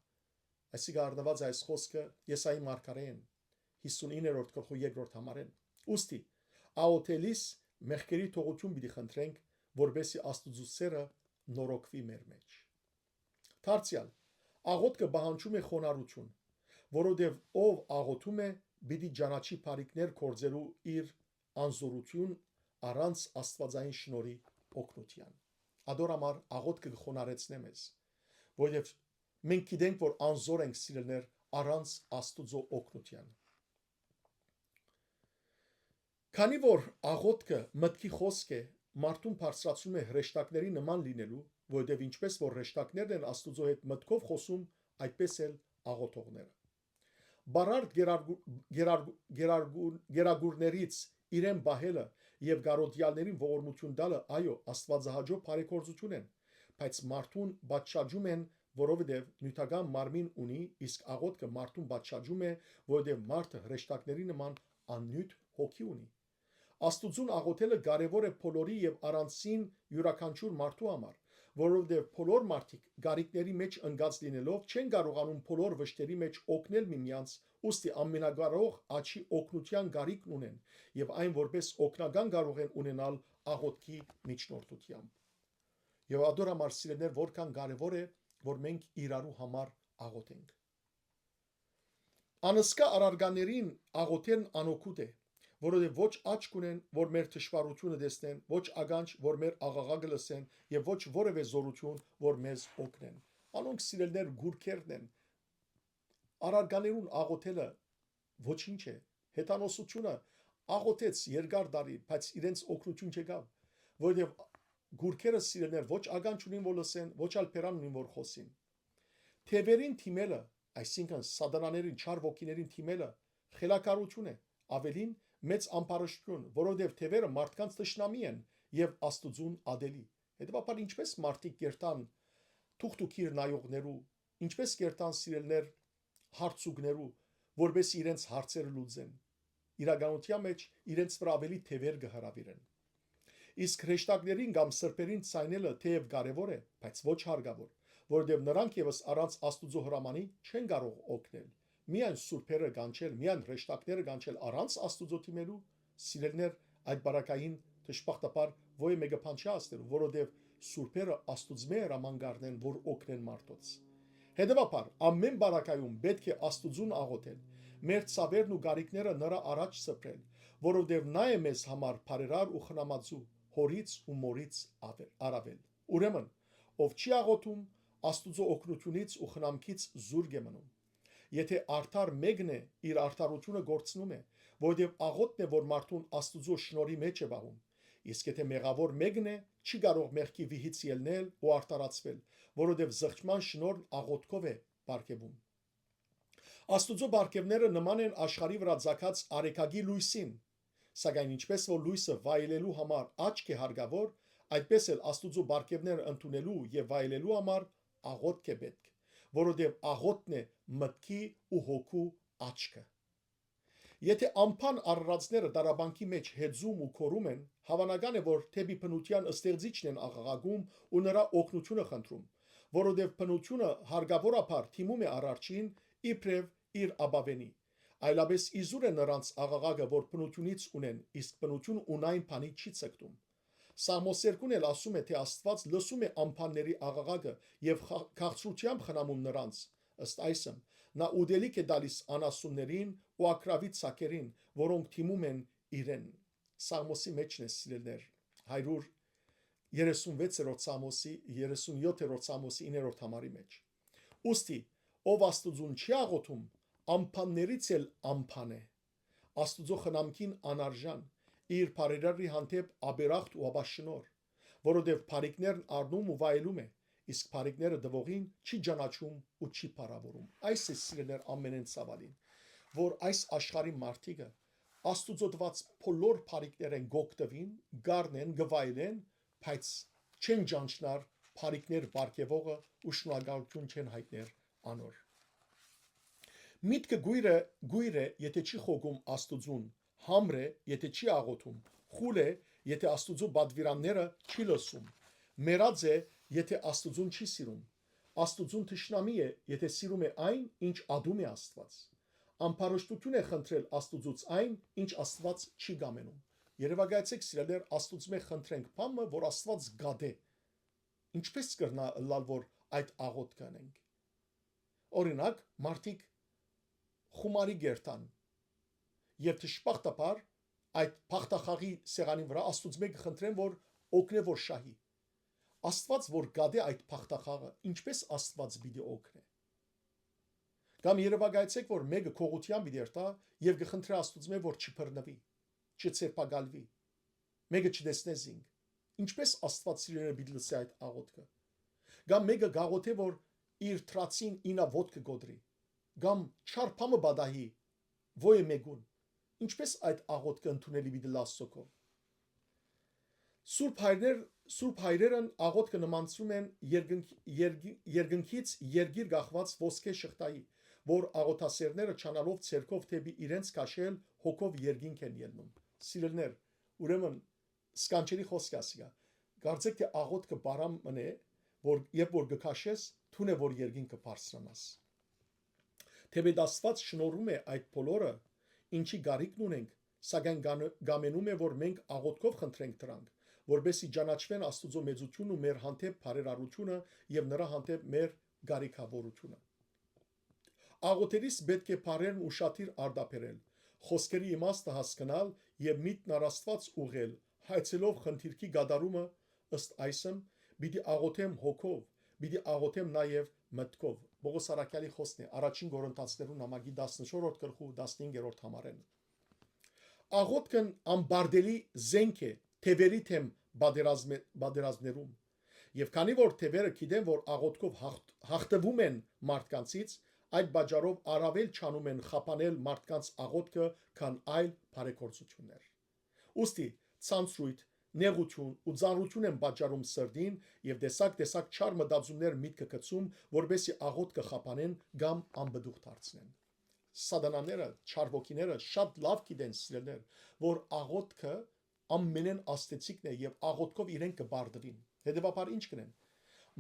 Այսինքն առնուած է այս խօսքը Եսայի մարգարէին, հիսունիններորդ գլխու երկրորդ համարէն։ Ուստի, աղոթելիս մեղքերի թողութիւն պիտի խնդրենք, որպեսզի Աստուծոյ սէրը նորոգուի մեր մէջ։ Դարձեալ, աղոթքը պահանջում է խոնարհութիւն, որովհետեւ ով աղոթում է, պիտի ճանաչի բարիքներ գործելու իր անզորութիւն առանց աստուածային շնորհի օգնութեան։ Ադոր համար աղոթքը կը խոնարհեցնէ մեզ, որովհետեւ մենք գիտենք որ անզոր ենք, սիրելիներ, առանց Աստուծոյ օգնութեան։ Քանի որ աղոթքը մտքի խօսք է, մարդուն բարձրացնում է հրեշտակների նման լինելու, որովհետեւ ինչպես որ հրեշտակներն են Աստուծոյ հետ մտքով խօսում, այդպես էլ աղոթողները։ Բարարդ գերարգու-, գերարգու-, գերարգու-, գերագուրներից իրեն պահելը եւ կարոտեալներին ողորմութիւն տալը, այո, աստուածահաճո բարեգործութիւն են, բայց մարդուն պատշաճում են, որովհետեւ նիւթական մարմին ունի, իսկ աղոթքը մարդուն պատշաճում է, որովհետեւ մարդը հրեշտակների նման աննիւթ հոգի ունի։ Աստուծուն աղոթելը կարեւոր է բոլորի եւ առանձին իւրաքանչիւր մարդու համար, որովհետեւ բոլոր մարդիկ կարիքների մէջ ընկած լինելով չեն կարողանում բոլոր վշտերի մէջ օգնել միմյանց, ուստի ամենակարող աջի օգնութեան կարիքն ունեն եւ այն որպէս օգնական կարող են ունենալ աղօթքի միջնորդութեամբ։ Եւ ադոր համար, սիրելիներ, որքան կարեւոր է, որ մենք իրարու համար աղօթենք։ Անսկա առարկաներին աղօթելն անօգուտ է, որովհետեւ ոչ աչք ունեն, որ մեր թշուառութիւնը տեսնեն, ոչ ականջ, որ մեր աղաղակը լսեն, եւ ոչ որեւէ զօրութիւն, որ մեզ օգնեն։ Անոնք, սիրելիներ, գուրգերն են։ Առարկաներուն աղօթելը ոչինչ է։ Հեթանոսությունը աղօթեց երկար տարի, բայց իրենց օգնութիւն չեկաւ, որովհետեւ գուրգերը, սիրելիներ, ոչ ականջ ունին, որ լսեն, ոչ ալ բերան ունին, որ խօսին։ Թեւերին թիմելը, այսինքն՝ սատանաներին, չար ոգիներին թիմելը խելագարութիւն է, աւելին՝ մեծ ամբարշտութիւն, որովհետեւ թեւերը մարդկանց թշնամի են եւ Աստուծուն ատելի։ Հետեւաբար, ինչպէս մարդիկ կերտան թուղթ ու գիր նայողներու, ինչպէս կերտան, սիրելիներ, հարցուկներու, որպէս իրենց հարցերը լուծեն, իրականութեան մէջ իրենց վրայ աւելի թեւեր կը հրաւիրեն։ Իսկ հրեշտակներին կամ սրբերին ցայնելը թեեւ կարեւոր է, բայց ոչ հարկաւոր, որովհետեւ նրանք եւս առանց Աստուծոյ հրամանի չեն կարող օգնել։ Միայն սուրբերը կանչել, միայն հրեշտակները կանչել առանց Աստուծոյ դիմելու, սիրելիներ, այդ պարագային, դժբախտաբար, ոեւէ մէկը բան չի հասնելու, որովհետեւ սուրբերը Աստուծմէ հրաման կ'առնեն, որ օգնեն մարդոց։ Հետեւաբար, ամէն պարագայում պէտք է Աստուծուն աղօթել, մեր ցաւերն ու կարիքները նրա առաջ սփռել, որովհետեւ նա է մեզ համար բարերար ու խնամածու, հօրից ու մօրից աւեր-, առաւել։ Ուրեմն, ով չի աղօթում, Աստուծոյ օգնութիւնից ու խնամքից զուրկ է մնում։ Եթէ արդար մէկն է, իր արդարութիւնը կորցնում է, որովհետեւ աղօթքն է, որ մարդուն Աստուծոյ շնորհի մէջ է պահում։ Իսկ եթէ մեղաւոր մէկն է, չի կարող մեղքի վիհից ելնել ու արդարացվել, որովհետեւ զղջման շնորհն աղօթքով է պարգեւում։ Աստուծոյ պարգեւները նման են աշխարհի վրայ ծագած արեգակի լոյսին, սակայն ինչպէս որ լոյսը վայելելու համար աչք է հարկաւոր, այդպէս էլ Աստուծոյ պարգեւները ընդունելու եւ վայելելու համար աղօթք է պէտք, որովհետեւ աղօթքն է մտքի ու հոգու աչքը։ Եթէ ամբան արարածները տառապանքի մէջ հեծում ու գոռում են, հաւանական է, որ դէպի բնութեան ստեղծիչն են աղաղակում ու նրա օգնութիւնը խնդրում, որովհետեւ բնութիւնը հարկաւորաբար դիմում է Արարչին իբրեւ իր ապաւենի։ Այլապէս իզուր է նրանց աղաղակը, որ բնութիւնից ունեն, իսկ բնութիւնը ունայն բանի չի ձգտում։ Սաղմոս երկուն էլ ասում է, թէ Աստուած լսում է ամբանների աղաղակը եւ խա-, քաղցրութեամբ խնամում նրանց։ Ըստ այսմ, նա ուտելիք է տալիս անասուններին ու ակռաւի ցակերին, որոնք դիմում են իրեն։ Սաղմոսի մէջն է, սիրելիներ, հարիւր երեսուն վեցերորդ Սաղմոսի, երեսուն յոթերորդ Սաղմոսի իններորդ համարի մէջ։ Ուստի, ով Աստուծուն չի աղօթում, ամբաններից էլ ամբան է, Աստուծոյ խնամքին անարժան, իր բարերարի հանդէպ աբերախտ ու աբաշնորհ, որովհետեւ բարիքներն առնում ու վայելում է, իսկ բարիքները տուողին չի ճանաչում ու չի փառաւորում։ Այս է, սիրելիներ, ամենէն ցաւալին, որ այս աշխարհի մարդիկը Աստուծոյ տուած բոլոր բարիքներէն կ'օգտուին, կ'առնեն, կը վայելեն, բայց չեն ճանչնար բարիքներ պարգեւողը ու շնորհակալութիւն չեն յայտներ անոր։ Միտքը կոյր է, կոյր է, եթէ չի խոգում Աստուծուն, համր է, եթէ չի աղօթում, խուլ է, եթէ Աստուծոյ պատուիրանները չի լսում, մեռած է, եթէ Աստուծուն չի սիրում, Աստուծուն թշնամի է, եթէ սիրում է այն, ինչ ատում է Աստուած։ Ամբարշտութիւն է խնդրել Աստուծուց այն, ինչ Աստուած չի կամենում։ Երեւակայեցէք, սիրելիներ, Աստուծմէ խնդրենք բան մը, որ Աստուած կատէ։ Ինչպէս կրնայ ըլլալ, որ այդ աղօթքը ընենք։ Օրինակ, մարդիկ խումարի կերտան եւ դժբախտաբար այդ բախտախաղի սեղանի վրայ Աստուծմէ կը խնդրեն, որ օգնէ, որ շահի։ Աստուած որ կատէ այդ բախտախաղը, ինչպէս Աստուած պիտի օգնէ։ Կամ երեւակայեցէք, որ մէկը գողութեան պիտի երթայ եւ կը խնդրէ Աստուծմէ, որ չբռնուի, չձերբակալուի, մէկը չտեսնէ զինք։ Ինչպէս Աստուած, սիրելիներ, պիտի լսէ այդ աղօթքը։ Կամ մէկը կաղօթէ, որ իր դրացին ինա ոտքը կոտրի, կամ չար բան մը պատահի, ոյ է մեկուն։ Ինչպէս այդ աղօթքը ընդունելի պիտի լաս սոքով։ Սուրբ հայրներ, սուրբ հայրերն աղօթքը նմանցնում են երկնք-, երգի-, երկնքից երգիր կախված ոսկե շղթայի, որ աղոթասերները չանալով ձեռքով դէպի իրենց քաշել, հոգով երկինք են ելնում։ Սիրելիներ, ուրեմն սքանչելի խօսք է ասիկա։ Կարծեք թէ աղօթքը բարամ մն է, որ, երբ որ կը քաշես, դուն է որ երկինքը բարձրանաս։ Թէպէտ Աստուած շնորհում է այդ բոլորը, ինչի կարիքն ունենք, սակայն կան-, կամենում է, որ մենք աղոթքով խնդրենք դրանք, որպեսզի ճանաչուեն Աստուծոյ մեծութիւնն ու մեր հանդէպ բարերարութիւնը եւ նրա հանդէպ մեր կարիքաւորութիւնը։ Աղոթելիս պէտք է բառերն ուշադիր արտաբերել, խօսքերի իմաստը հասկնալ եւ միտքն առ Աստուած ուղղել, հայցելով խնդիրքի կատարումը ըստ այսմ, պիտի աղոթեմ հոգով, պիտի աղոթեմ նաեւ մտքով։ Պողոս առաքեալի խօսքն է առաջին Կորինթացիներուն նամակի տասնչորսերորդ գլխու տասնհինգերորդ համարէն։ Աղոթքն անբարդելի զենք է թեւերի թեմ պատերազմը-, պատերազմներում։ Եւ քանի որ թեւերը գիտեն, որ աղոթքով հաղթ-, հաղթվում են մարդկանցից, այդ պատճառով առավել չանում են խափանել մարդկանց աղոթքը, քան այլ բարեգործութիւններ։ Ուստի ցանցրոյթ, նեղութիւն ու ծանրութիւն են պատճառում սրտին եւ տեսակ-տեսակ չար մտածումներ միտքը գցում, որպեսզի աղոթքը խափանեն կամ անպտուղ դարձնեն։ Սատանաները, չար ոգիները շատ լաւ գիտեն, սիրելիներ, որ աղոթքը ամենէն աստեցիկն է եւ աղոթքով իրենք կը բարդուին։ Հետեւաբար ի՞նչ կ'ընեն։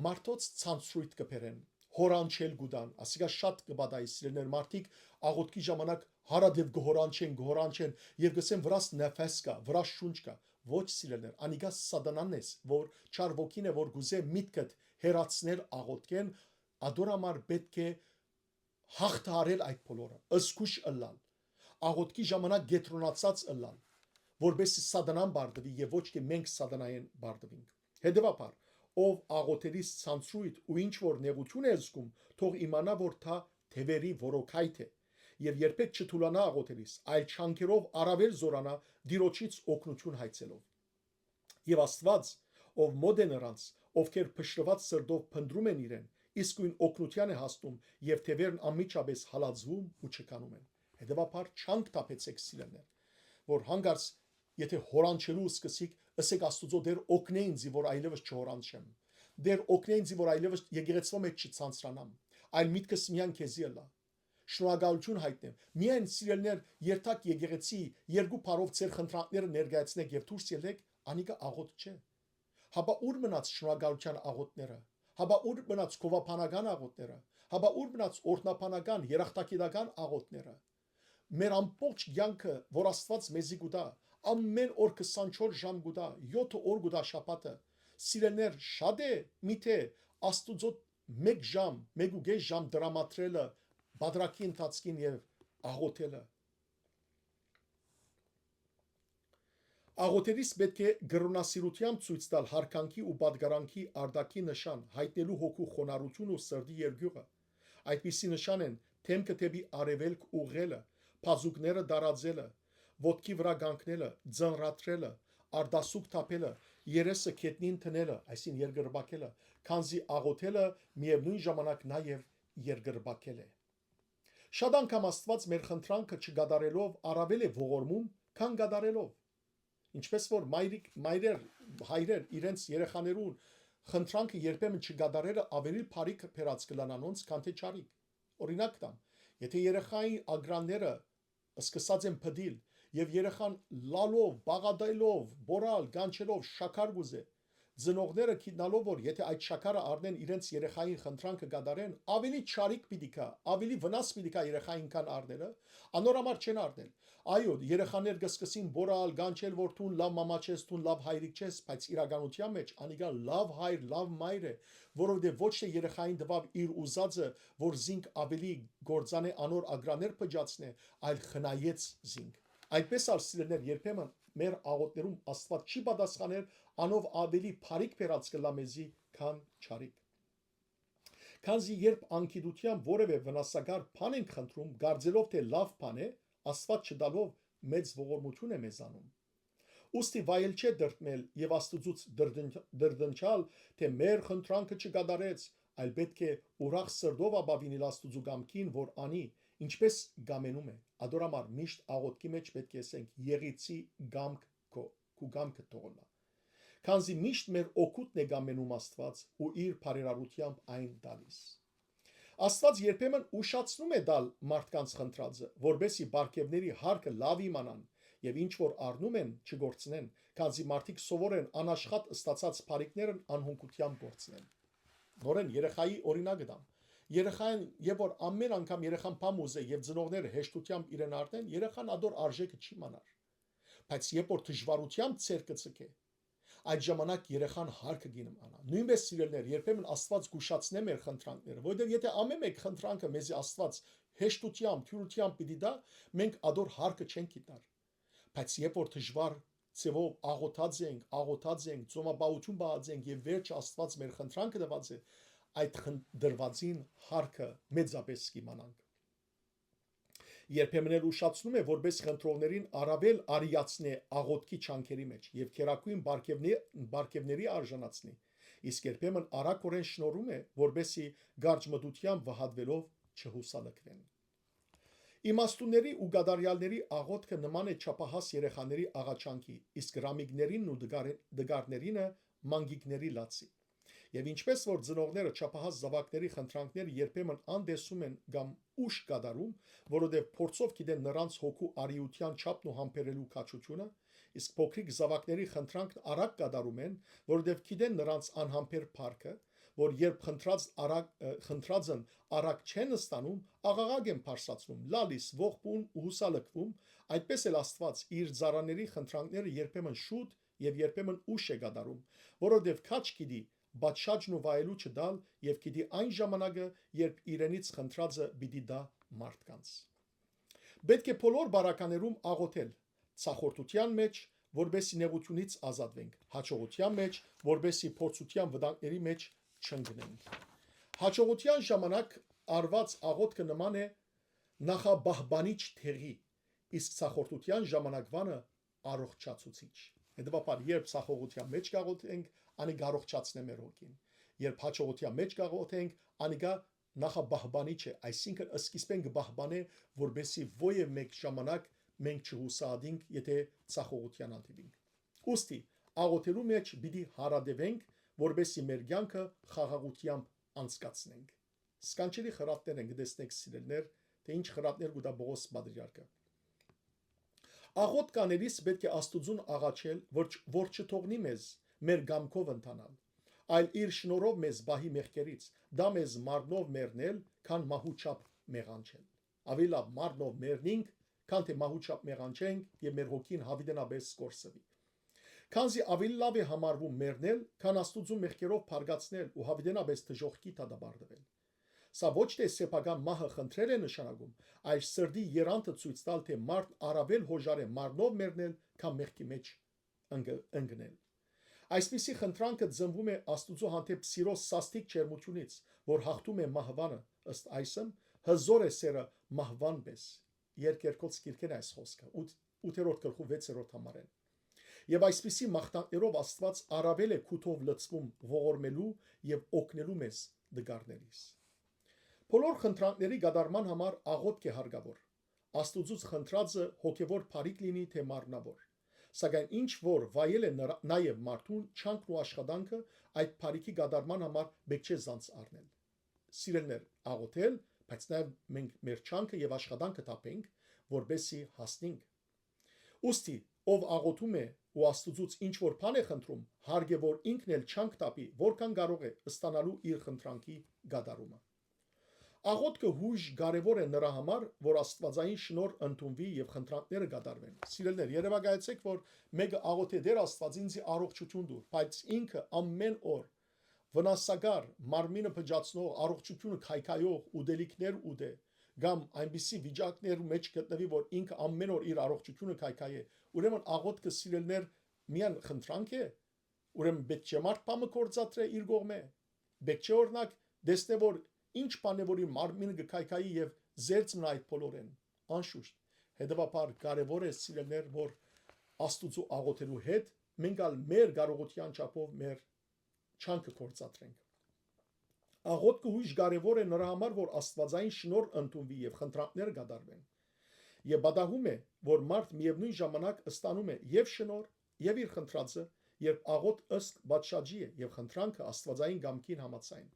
Մարդոց ցանցրոյթ կը բերեն, հորանչել կու տան, ասիկա շատ կը պատահի, սիրելիներ, մարդիկ աղոթքի ժամանակ հարատեւ կը հորանչեն, կը հորանչեն եւ կ'ըսեն, «Վրաս նեֆես կայ, վրաս շունչ կայ»։ Ոչ, սիրելիներ, անիկա սատանան է, որ չար ոգին է, որ կ'ուզէ միտքդ հեռացնել աղոթքէն, ադոր համար պէտք է հաղթահարել այդ բոլորը, զգոյշ ըլլալ, աղոթքի ժամանակ կեդրոնացած ըլլալ, որպեսզի սատանան բարդուի եւ ոչ թէ մենք սատանայէն բարդուինք։ Հետեւաբար, ով աղոթելիս ցանցրոյթ ու ինչ որ նեղութիւն է զգում, թող իմանայ, որ դա թեւերի որոքայթ է, եւ երբեք չթուլանայ աղոթելիս, այլ չանքերով առավել զօրանայ Տիրոջից օգնութիւն հայցելով։ Եւ Աստուած, ով մօտ է նրանց, ովքեր փշրուած սրտով փնտռում են իրեն, իսկոյն օգնութեան է հասնում եւ թեւերն անմիջապէս հալածվում ու չքանում են։ Հետեւաբար, չանք թափեցէք, սիրելիներ, որ հանկարծ, եթե հորանչելու սկսիք, ըսէք Աստուծոյ, «Տէր, օգնէ ինձի, որ այլեւս չհորանչեմ։ Տէր, օգնէ ինձի, որ այլեւս եկեղեցւոյ մէջ չցանցրանամ, այլ միտքս միայն քեզի ըլլայ»։ Շնորհակալութիւն յայտնեմ։ Միայն, սիրելիներ, երթաք եկեղեցի, երկու բառով ձեր խնդրանքները ներկայացնէք եւ դուրս ելլէք, անիկա աղոթք չէ։ Հապա ո՞ւր մնաց շնորհակալութեան աղոթքները։ Հապա ո՞ւր մնաց գովաբանական աղոթքները։ Հապա ո՞ւր մնաց օրհնաբանական, երախտագիտական աղոթքները։ Մեր ամբողջ կեանքը, որ Աստուած մեզի կու տայ, ամեն օր քսանչորս ժամ կու տայ, եօթը օր կու տայ շաբաթը։ Սիրելիներ, շատ է, միթե Աստուծոյ մէկ ժամ, մէկ ու կէս ժամ տրամադրելը, բادرակի ընթացքին եւ աղոթելը։ Աղոթելիս պէտք է կրօնասիրութեամբ ցոյց տալ յարգանքի ու պատկառանքի արտաքին նշան, յայտնելու հոգու խոնարհութիւն ու սրտի երկիւղը։ Այդպիսի նշան են դէմքը դէպի արեւելք ուղղելը, բազուկները տարածելը, ոտքի վրայ կանգնելը, ձանրադրելը, արտասուք թափելը, երեսը գետնին դնելը, այսինքն՝ երկրպագելը, քանզի աղոթելը միեւնոյն ժամանակ նաեւ երկրպագել է։ Շատ անգամ Աստուած մեր խնդրանքը չկատարելով առավել է ողորմում, քան կատարելով։ Ինչպես որ մայրիկ-, մայրեր, հայրեր իրենց երեխաներուն խնդրանքը երբեմն չկատարելը ավելի բարիք բերած կ'ըլլան անոնց, քան թէ չարիք։ Օրինակ տամ, եթե երեխային ակրանները սկսած են փտիլ, եւ երեխան լալով, բաղադելով, բորալ, գանչելով շաքար կ'ուզէ, ծնողները գիտնալով, որ եթե այդ շաքարը առնեն իրենց երեխային խնդրանքը կատարեն, ավելի չարիք պիտի գայ, ավելի վնաս պիտի գայ երեխային, քան առնելը, անոր համար չեն առնել։ Այո, երեխաներ կը սկսին բորալ, գանչել, որ դուն լաւ մամա չես, դուն լաւ հայրիկ չես, բայց իրականության մէջ անիկա լաւ հայր, լաւ մայր է, որովհետեւ ոչ թէ երեխային տուաւ իր ուզածը, որ զինք ավելի կործանէ, անոր ակրաններ փճացնէ, այլ խնայեց զինք։ Այդպես ալ, սիրելիներ, երբեմն մեր աղոթքներուն Աստուած չի պատասխաներ, անով ավելի բարիք բերած կ'ըլլայ մեզի, քան չարիք։ Քանզի երբ անգիտութեան որեւէ վնասակար բան ենք խնդրում, կարծելով թէ լաւ բան է, Աստուած չտալով մեծ ողորմութիւն է մեզ անում։ Ուստի վայել չէ դրդմել եւ Աստուծուց դրդն-, դրդնչալ, թէ մեր խնդրանքը չկատարեց, այլ պէտք է ուրախ սրտով ապաւինել Աստուծու կամքին, որ անի, ինչպես կամենում է։ Ադոր համար միշտ աղոթքի մէջ պէտք է ըսենք. «Եղիցի կամք քո, քու կամքը թող ըլլայ»։ Քանզի միշտ մեր օգուտն է կամենում Աստուած ու իր բարերարութեամբ այն տալիս։ Աստուած երբեմն ուշացնում է տալ մարդկանց խնդրածը, որպեսզի պարգեւների հարկը լաւ իմանան եւ ինչ որ առնում են, չկորցնեն, քանզի մարդիկ սովոր են անաշխատ ստացած բարիքներն անհունկութեան կորցնել։ Նորէն երեխայի օրինակը տամ։ Երեխան, երբ որ ամեն անգամ երեխան բան ուզէ եւ ծնողները հեշտութեամբ իրեն առնեն, երեխան ադոր արժէքը չի մանար։ Բայց երբ որ դժվարութեամբ ձեռքը ձգէ, այդ ժամանակ երեխան հարկը կ'իմանայ։ Նոյնպէս, սիրելիներ, երբեմն Աստուած կ'ուշացնէ մեր խնդրանքները, որովհետեւ եթե ամէն մէկ խնդրանքը մեզի Աստուած հեշտութեամբ, թիւրութեամբ պիտի տայ, մենք ադոր հարկը չենք գիտնար։ Բայց երբ որ դժուար ձեւով աղօթած ենք, աղօթած ենք, ծոմապահություն պահած ենք եւ վերջը Աստուած մեր խնդրանքը տուած է, այդ խն-, տրուածին հարկը մեծապէս կ'իմանանք։ Երբեմն էլ ուշացնում է, որպէս խնդրողներին առաւել արիացնէ աղօթքի չանքերի մէջ եւ քերագոյն պարգեւնի-, պարգեւների արժանացնի, իսկ երբեմն արագօրէն շնորհում է, որպէսի կարճ մտութեան վհատուելով չհուսալքուեն։ Իմաստունների ու կատարեալների աղօթքը նման է չափահաս երեխաների աղաչանքի, իսկ ռամիկներինն ու տկար-, տկարներինը՝ մանկիկների լացի։ Եւ ինչպէս որ ծնողները չափահաս զաւակների խնդրանքները երբեմն անտեսում են կամ ուշ կատարում, որովհետեւ փորձով գիտեն նրանց հոգու արիութեան չափն ու համբերելու քաջութիւնը, իսկ փոքրիկ զաւակների խնդրանքն արագ կատարում են, որովհետեւ գիտեն նրանց անհամբեր փառքը, որ երբ խնդրած արագ, ը, խնդրածն արագ չեն ստանում, աղաղակ են բարձրացնում, լալիս, ողբուն ու հուսալքվում, այդպէս էլ Աստուած իր ծառաների խնդրանքները երբեմն շուտ եւ երբեմն ուշ է կատարում, որովհետեւ քաջ գիտի պատշաճն ու վայելուչը տալ եւ գիտի այն ժամանակը, երբ իրենից խնդրածը պիտի տայ մարդկանց։ Պետք է բոլոր բարականերում աղօթել, ցախորդութեան մէջ, որպէսի նեղութիւնից ազատուենք, յաջողութեան մէջ, որպէսի փորձութեան վտանգների մէջ չընկնենք։ Յաջողութեան ժամանակ արուած աղօթքը նման է նախապահպանիչ դեղի, իսկ ցախորդութեան ժամանակվանը՝ առողջացուցիչ։ Հետեւաբար, երբ ցախողութեան մէջ կաղօթենք, անիկա առողջացնէ մեր հոգին։ Երբ յաջողութեան մէջ կաղօթենք, անիկա նախապահպանիչ է, այսինքն սկիզբէն կը պահպանէ, որպէսի ոեւ մէկ ժամանակ մենք չհուսահատինք, եթե ցախողութեան հանդիպինք։ Ուստի, աղօթելու մէջ պիտի յարատեւենք, որպէսի մեր կեանքը խաղաղութեամբ անցկացնենք։ Սքանչելի խրատներ են, կը տեսնենք, սիրելիներ, թէ ինչ խրատներ կու տայ Պողոս պատրիարքը։ Աղօթք անելիս պէտք է Աստուծուն աղաչել, որ չ-, որ չթողնի մեզ մեր կամքով ընթանալ, այլ իր շնորհով մեզ պահի մեղքերից, տայ մեզ մարմնով մեռնել, քան մահու չափ մեղանչել։ Աւելի լաւ մարմնով մեռնինք, քան թէ մահու չափ մեղանչենք եւ մեր հոգին յաւիտենապէս կորսուի։ Քանզի աւելի լաւ է համարվում մեռնել, քան Աստուծուն մեղքերով փառկացնել ու յաւիտենապէս դժոխքի դատապարտուել։ Սա ոչ թէ սեփական մահը խնդրել է նշանակում, այլ սրտի եռանդը ցոյց տալ, թէ մարդն առաւել յօժար է մարմնով մեռնել, քան մեղքի մէջ ընկ-, ընկնել։ Այսպիսի խնդրանքը ծնվում է Աստուծոյ հանդէպ սիրոյ սաստիկ ջերմութիւնից, որ յաղթում է մահուանը, ըստ այսմ, հզոր է սերը մահուան պէս։ Երկերկոց գիրքէն այս խօսքը, ութ-, ութերորդ գլխու վեցերորդ համարէն։ Եւ այսպիսի մաղթանքներով Աստուած առաւել է քութով լցվում ողորմելու եւ օգնելու մեզ տկարներիս։ Բոլոր խնդրանքների կատարման համար աղօթք է հարկաւոր։ Աստուծուց խնդրածը հոգեւոր բարիք լինի թէ մարմնաւոր։ Սակայն ինչ որ վայել է նրա, նաեւ մարդուն, չանքն ու աշխատանքը այդ բարիքի կատարման համար պէտք չէ զանց առնել։ Սիրելիներ, աղօթել, բայց նաեւ մենք մեր չանքը եւ աշխատանքը թափենք, որպեսզի հասնենք։ Ուստի, ով աղօթում է ու Աստուծուց ինչ որ բան է խնդրում, հարգ է որ ինքն էլ չանք թափի, որքան կարող է, ստանալու իր խնդրանքի կատարումը։ Աղօթքը յոյժ կարեւոր է նրա համար, որ աստուածային շնորհ ընդունուի եւ խնդրանքները կատարվեն։ Սիրելիներ, երեւակայեցեք, որ մեկը աղօթէ. «Տեր Աստուած, ինձի առողջութիւն տուր», բայց ինքը ամեն օր վնասակար, մարմինը փճացնող, առողջութիւնը քայքայող ուտելիքներ ուտէ, կամ այնպիսի վիճակներու մէջ գտնուի, որ ինքը ամեն օր իր առողջութիւնը քայքայէ, ուրեմն աղօթքը, սիրելիներ, միայն խնդրանք է, ուրեմն պէտք չէ մարդ բան մը գործադրէ իր կողմէ, պէտք չէ, օրինակ, տեսնէ, որ ինչ բան է, որ իր մարմինը կը քայքայի եւ զերծ մնայ այդ բոլորէն։ Անշուշտ, հետեւաբար կարեւոր է, սիրելիներ, որ Աստուծոյ աղօթելու հետ մենք ալ մեր կարողութեան չափով մեր չանքը գործադրենք։ Աղօթքը յոյժ կարեւոր է նրա համար, որ աստուածային շնորհ ընդունուի եւ խնդրանքները կատարվեն։ Եւ պատահում է, որ մարդ միեւնոյն ժամանակ ստանում է եւ շնորհ, եւ իր խնդրածը, երբ աղօթք ըստ պատշաճի է եւ խնդրանքը աստուածային կամքին համաձայն։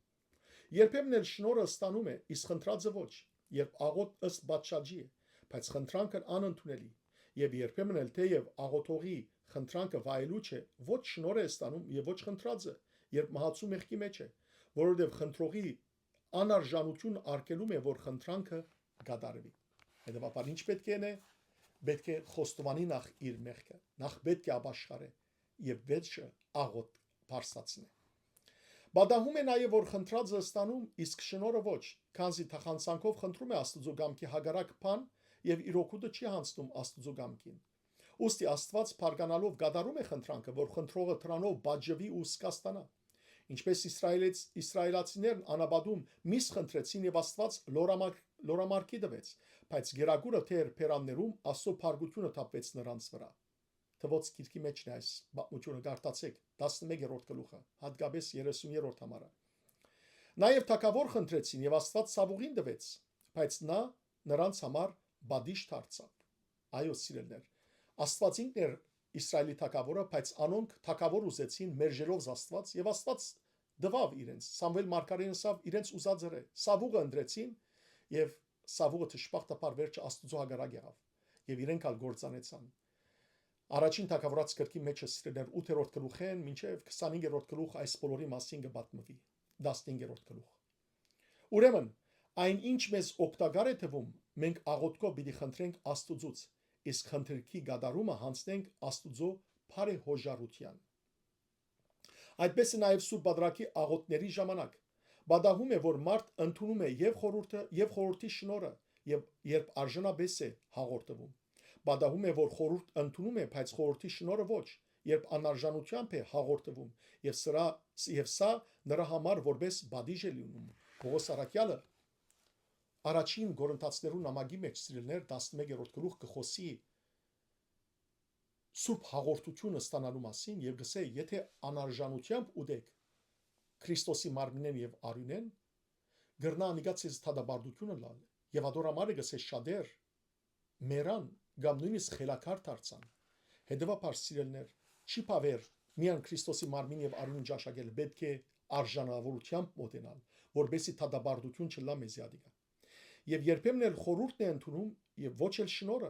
Երբեմն էլ շնորհը ստանում է, իսկ խնդրածը ոչ, երբ աղօթք ըստ պատշաճի է, բայց խնդրանքն անընդունելի։ Եւ երբեմն էլ թեեւ աղոթողի խնդրանքը վայելուչ է, ոչ շնորհ է ստանում եւ ոչ խնդրածը, երբ մահացու մեղքի մեջ է, որովհետեւ խնդրողի անարժանութիւն արգելում է, որ խնդրանքը կատարուի։ Հետեւաբար, ինչ պէտք է ընէ, պէտք է խոստովանի նախ իր մեղքը, նախ պէտք է ապաշխարէ եւ վերջը աղոթք բարձրացնէ։ Պատահում է նաեւ, որ խնդրածը ստանում, իսկ շնորհը ոչ, քանզի թախանցանքով խնդրում է Աստուծոյ կամքի հակառակ բան եւ իր օգուտը չի յանձնում Աստուծոյ կամքին։ Ուստի Աստուած փառքանալով կատարում է խնդրանքը, որ խնդրողը դրանով բաճուի ու զգաստանայ։ Ինչպէս Իսրայելից, իսրայելացիներն անապատում միս խնդրեցին եւ Աստուած լորամակ-, լորամարքի տուեց, բայց գերագուրը թեր բերաններում Աստուծոյ փառքութիւնը թափուեց նրանց վրայ։ Թվոց գիրքի մէջ է այս պատմութիւնը, կարդացէք, տասնմեկերորդ գլուխը, հատկապես երեսուներորդ համարը։ Նաեւ թագաւոր խնդրեցին եւ Աստուած ցաւուղին տուեց, բայց նա նրանց համար պատիժ դարձաւ։ Այո, սիրելիներ, Աստուած ինքն էր Իսրայելի թագաւորը, բայց անոնք թագաւոր ուզեցին մերժելով Աստուած, եւ Աստուած տուաւ իրենց։ Սամուէլ մարգարէն ըսաւ, իրենց ուզածը։ Սաւուղը ընտրեցին, եւ Սաւուղը դժբախտաբար վերջը Աստուծոյ հակառակ եղաւ, եւ իրենք ալ կործանեցան։ Առաջին թագաւորաց գրքի մէջ է, սիրելիներ, ութերորդ գլուխէն մինչեւ քսանհինգերորդ գլուխ այս բոլորի մասին կը պատմուի, տասնհինգերորդ գլուխ։ Ուրեմն, այն ինչ մեզ օգտակար է թվում, մենք աղոթքով պիտի խնդրենք Աստուծոց, իսկ խնդրքի կատարումը յանձնենք Աստուծոյ բարեհոժարութեան։ Այդպես է նաեւ Սուրբ Պատրարքի աղոթքների ժամանակ։ Պատահում է, որ մարդ ընդունում է եւ խորհուրդը, եւ խորհրդի շնորհը, եւ երբ արժանապէս է հաղորդվում։ Պատահում է, որ խորհուրդ ընդունում է, բայց խորհրդի շնորհը ոչ, երբ անարժանութեամբ է հաղորդվում, եւ սրա, եւ սա նրա համար որպես պատիժ է լինում։ Պողոս առաքեալը առաջին Կորինթացիներու նամակի մէջ, սիրելիներ, տասնմեկերորդ գլուխ կը խօսի Սուրբ հաղորդութիւնը ստանալու մասին եւ կ'ըսէ, եթէ անարժանութեամբ ուտեք Քրիստոսի մարմինէն եւ արիւնէն, կրնայ անիկա ձեզ դատապարտութիւն ըլլալ, եւ ատոր համար է կ'ըսէ, շատեր մեռան կամ նոյնիսկ խելագար դարձան։ Հետեւաբար, սիրելիներ, չի բաւեր միայն Քրիստոսի մարմին եւ արիւնը ճաշակել, պէտք է արժանաւորութեամբ մօտենալ, որպեսզի դատապարտութիւն չըլլայ մեզի ատիկա։ Եւ երբեմն էլ խորհուրդն է ընդունում եւ ոչ էլ շնորհը,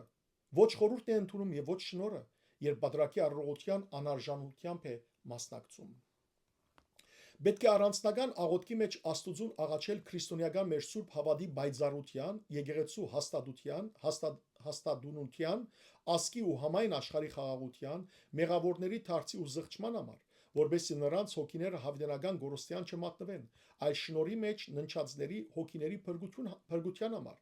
ոչ խորհուրդն է ընդունում եւ ոչ շնորհը, երբ Պատրարքի արարողութեան անարժանութեամբ է մասնակցում։ Պէտք է առանձնական աղոթքի մէջ Աստուծուն աղաչել քրիստոնեական մեր սուրբ հաւատի պայծառութեան, եկեղեցու հաստատութեան, հաստատ-, հաստատունութեան, ազգի ու համայն աշխարհի խաղաղութեան, մեղաւորների դարձի ու զղջման համար, որպեսզի նրանց հոգիները յաւիտենական կորստեան չմատնուեն, այլ շնորհի մէջ ննջածների հոգիների փրկութիւն-, փրկութեան համար։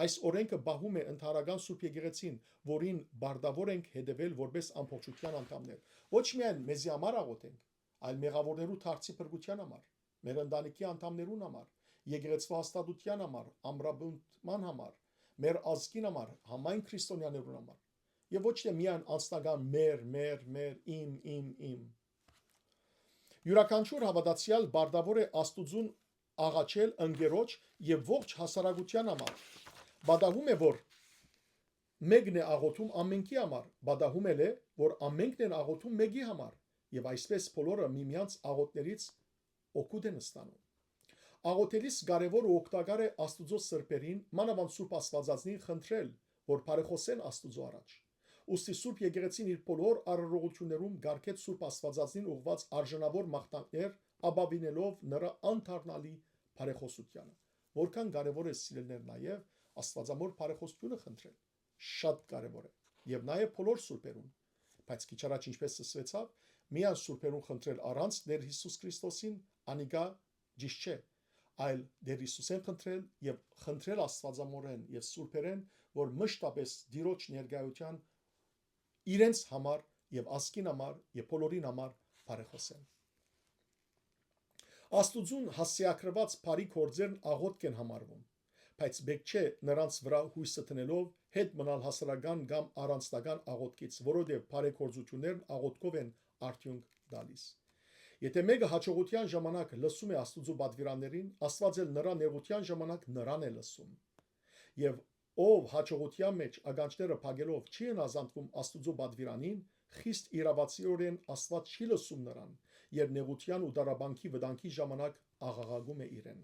Այս օրէնքը պահում է ընդհանրական Սուրբ Եկեղեցին, որին պարտաւոր ենք հետեւել որպես ամբողջութեան անդամներ։ Ոչ միայն մեզի համար աղոթենք, այլ մեղաւորներու դարձի փրկութեան համար, մեր ընտանիքի անդամներուն համար, եկեղեցու հաստատութեան համար, ամրապնդման համար, մեր ազգին համար, համայն քրիստոնեաներուն համար։ Եւ ոչ թէ միայն անձնական մեր, մեր, մեր, իմ, իմ, իմ։ Յուրաքանչյուր հաւատացեալ պարտաւոր է Աստուծուն աղաչել ընկերոջ եւ ողջ հասարակութեան համար։ Պատահում է, որ մեկն է աղոթում ամենքի համար, պատահում էլ է, որ ամենքն են աղոթում մեկի համար, եւ այսպես բոլորը միմյանց աղոթքներից օգուտ են ստանում։ Աղոթելիս կարեւոր ու օգտակար է Աստուծոյ սրբերին, մանաւանդ Սուրբ Աստուածածնին խնդրել, որ բարեխօսեն Աստուծոյ առաջ։ Ուստի Սուրբ Եկեղեցին իր բոլոր արարողություններում կարգեց Սուրբ Աստուածածնին ուղղված արժանաւոր մաղթանքներ, ապավինելով նրա անդառնալի բարեխօսությանը։ Որքան կարեւոր է, սիրելիներ, նաեւ աստուածամոր բարեխօսությունը խնդրել։ Շատ կարեւոր է։ Եւ նաեւ բոլոր սուրբերուն։ Բայց քիչ առաջ, ինչպես լսուեցաւ, միայն սուրբերուն խնդրել առանց Տեր Յիսուս Քրիստոսին, անիկա ճիշտ չէ, այլ Տեր Յիսուսէն խնդրել եւ խնդրել աստուածամորեն եւ սուրբերէն, որ մշտապես Տիրոջ ներկայութեան իրենց համար եւ ազգին համար եւ բոլորին համար բարեխօսեն։ Աստուծուն հասցեագրուած բարի գործերն աղօթք են համարվում, բայց պէտք չէ նրանց վրայ յոյսը դնելով հետ մնալ հասարակական կամ առանձնական աղօթքից, որովհետեւ բարեգործութիւններն աղօթքով են արդիւնք տալիս։ Եթէ մէկը յաջողութեան ժամանակ լսում է Աստուծոյ պատուիրաններին, Աստուած էլ նրա նեղութեան ժամանակ նրան է լսում։ Եւ ով յաջողութեան մէջ ականջները փակելով չի հնազանդվում Աստուծոյ պատուիրանին, խիստ իրաւացիորեն Աստուած չի լսում նրան, երբ նեղութեան ու տառապանքի վտանգի ժամանակ աղաղակում է իրեն։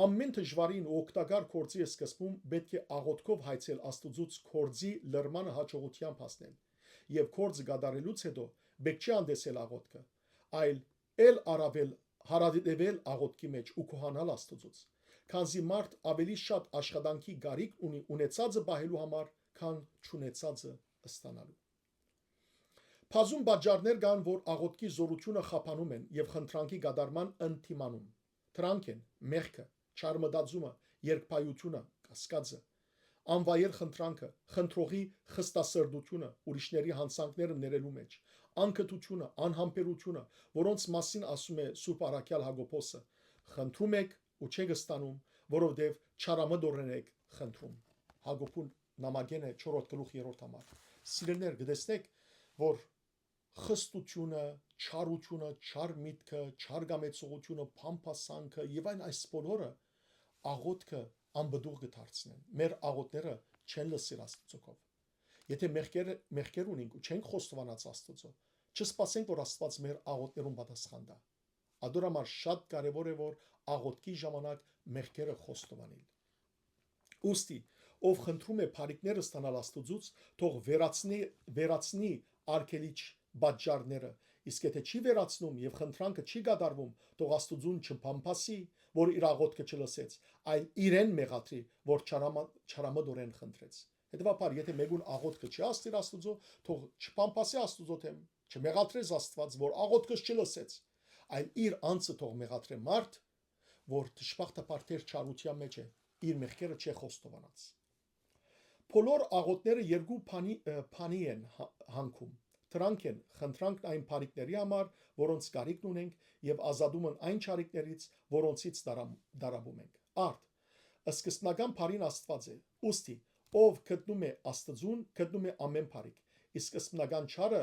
Ամեն դժուարին ու օգտակար գործի սկզբում պէտք է աղոթքով հայցել Աստուծոց գործի լրմանը յաջողութեամբ հասնել, եւ գործը կատարելուց հետո պէտք չէ անտեսել աղոթքը, այլ էլ առավել հարատեւել աղօթքի մէջ ու գոհանալ Աստուծոց, քանզի մարդ աւելի շատ աշխատանքի կարիք ունի ունեցածը պահելու համար, քան չունեցածը ստանալու։ Բազում պատճառներ կան, որ աղօթքի զօրութիւնը խափանում են եւ խնդրանքի կատարման ընդդիմանում։ Դրանք են մեղքը, չարմտածումը, երկբայությունը, կասկածը, անվայել խնդրանքը, խնդրողի խստասրտությունը, ուրիշների յանցանքները ներելու մէջ, անկտությունը, անհամբերությունը, որոնց մասին ասում է Սուրբ Առաքեալ Յակոբոսը. «Խնդրում էք ու չեք ստանում, որովհետեւ չարամտորեն էք խնդրում»։ Յակոբուն նամակէն է չորրորդ գլուխ երրորդ համար։ Սիրելիներ, կը տեսնեք, որ խստությունը, չարությունը, չար միտքը, չար կամեցողությունը, փամփասանքը եւ այն այս բոլորը աղոթքը անպտուղ կը դարձնեն։ Մեր աղոթները չեն լսիր Աստուծոյ։ Եթե մեղքեր, մեղքեր ունենք ու չենք խոստովանած Աստուծոյ, չսպասենք, որ Աստուած մեր աղոթներուն պատասխան տայ։ Ադոր համար շատ կարեւոր է, որ աղոթքի ժամանակ մեղքերը խոստովանիլ։ Ուստի, ով խնդրում է բարիքներ ստանալ Աստուծոց, թող վերացնի, վերացնի արգելիչ պատճառները, իսկ եթե չի վերացնում եւ խնդրանքը չի կատարվում, թող Աստուծուն չփամփասի, որ իր աղոթքը չլսեց, այլ իրեն մեղադրի, որ չարամա-, չարամտորեն խնդրեց։ Հետեւաբար, եթե մեկուն աղոթքը չի հասնիր Աստուծոյ, թող չփամփասի Աստուծոյ դէմ, չմեղադրես Աստուած, որ աղոթքս չլսեց, այլ իր անձը թող մեղադրէ մարդ, որ դժբախտաբար դեռ չարութեան մէջ է, իր մեղքերը չէ խոստովանած։ Բոլոր աղոթները երկու բանի, ը, բանի են հա-, հանգում։ Դրանք են խնդրանքն այն բարիքների համար, որոնց կարիքն ունենք, եւ ազատումն այն չարիքներից, որոնցից դարամ-, դարապում ենք։ Արդ, սկզբնական բարին Աստուած է, ուստի, ով գտնում է Աստուծուն, գտնում է ամեն բարիք, իսկ սկզբնական չարը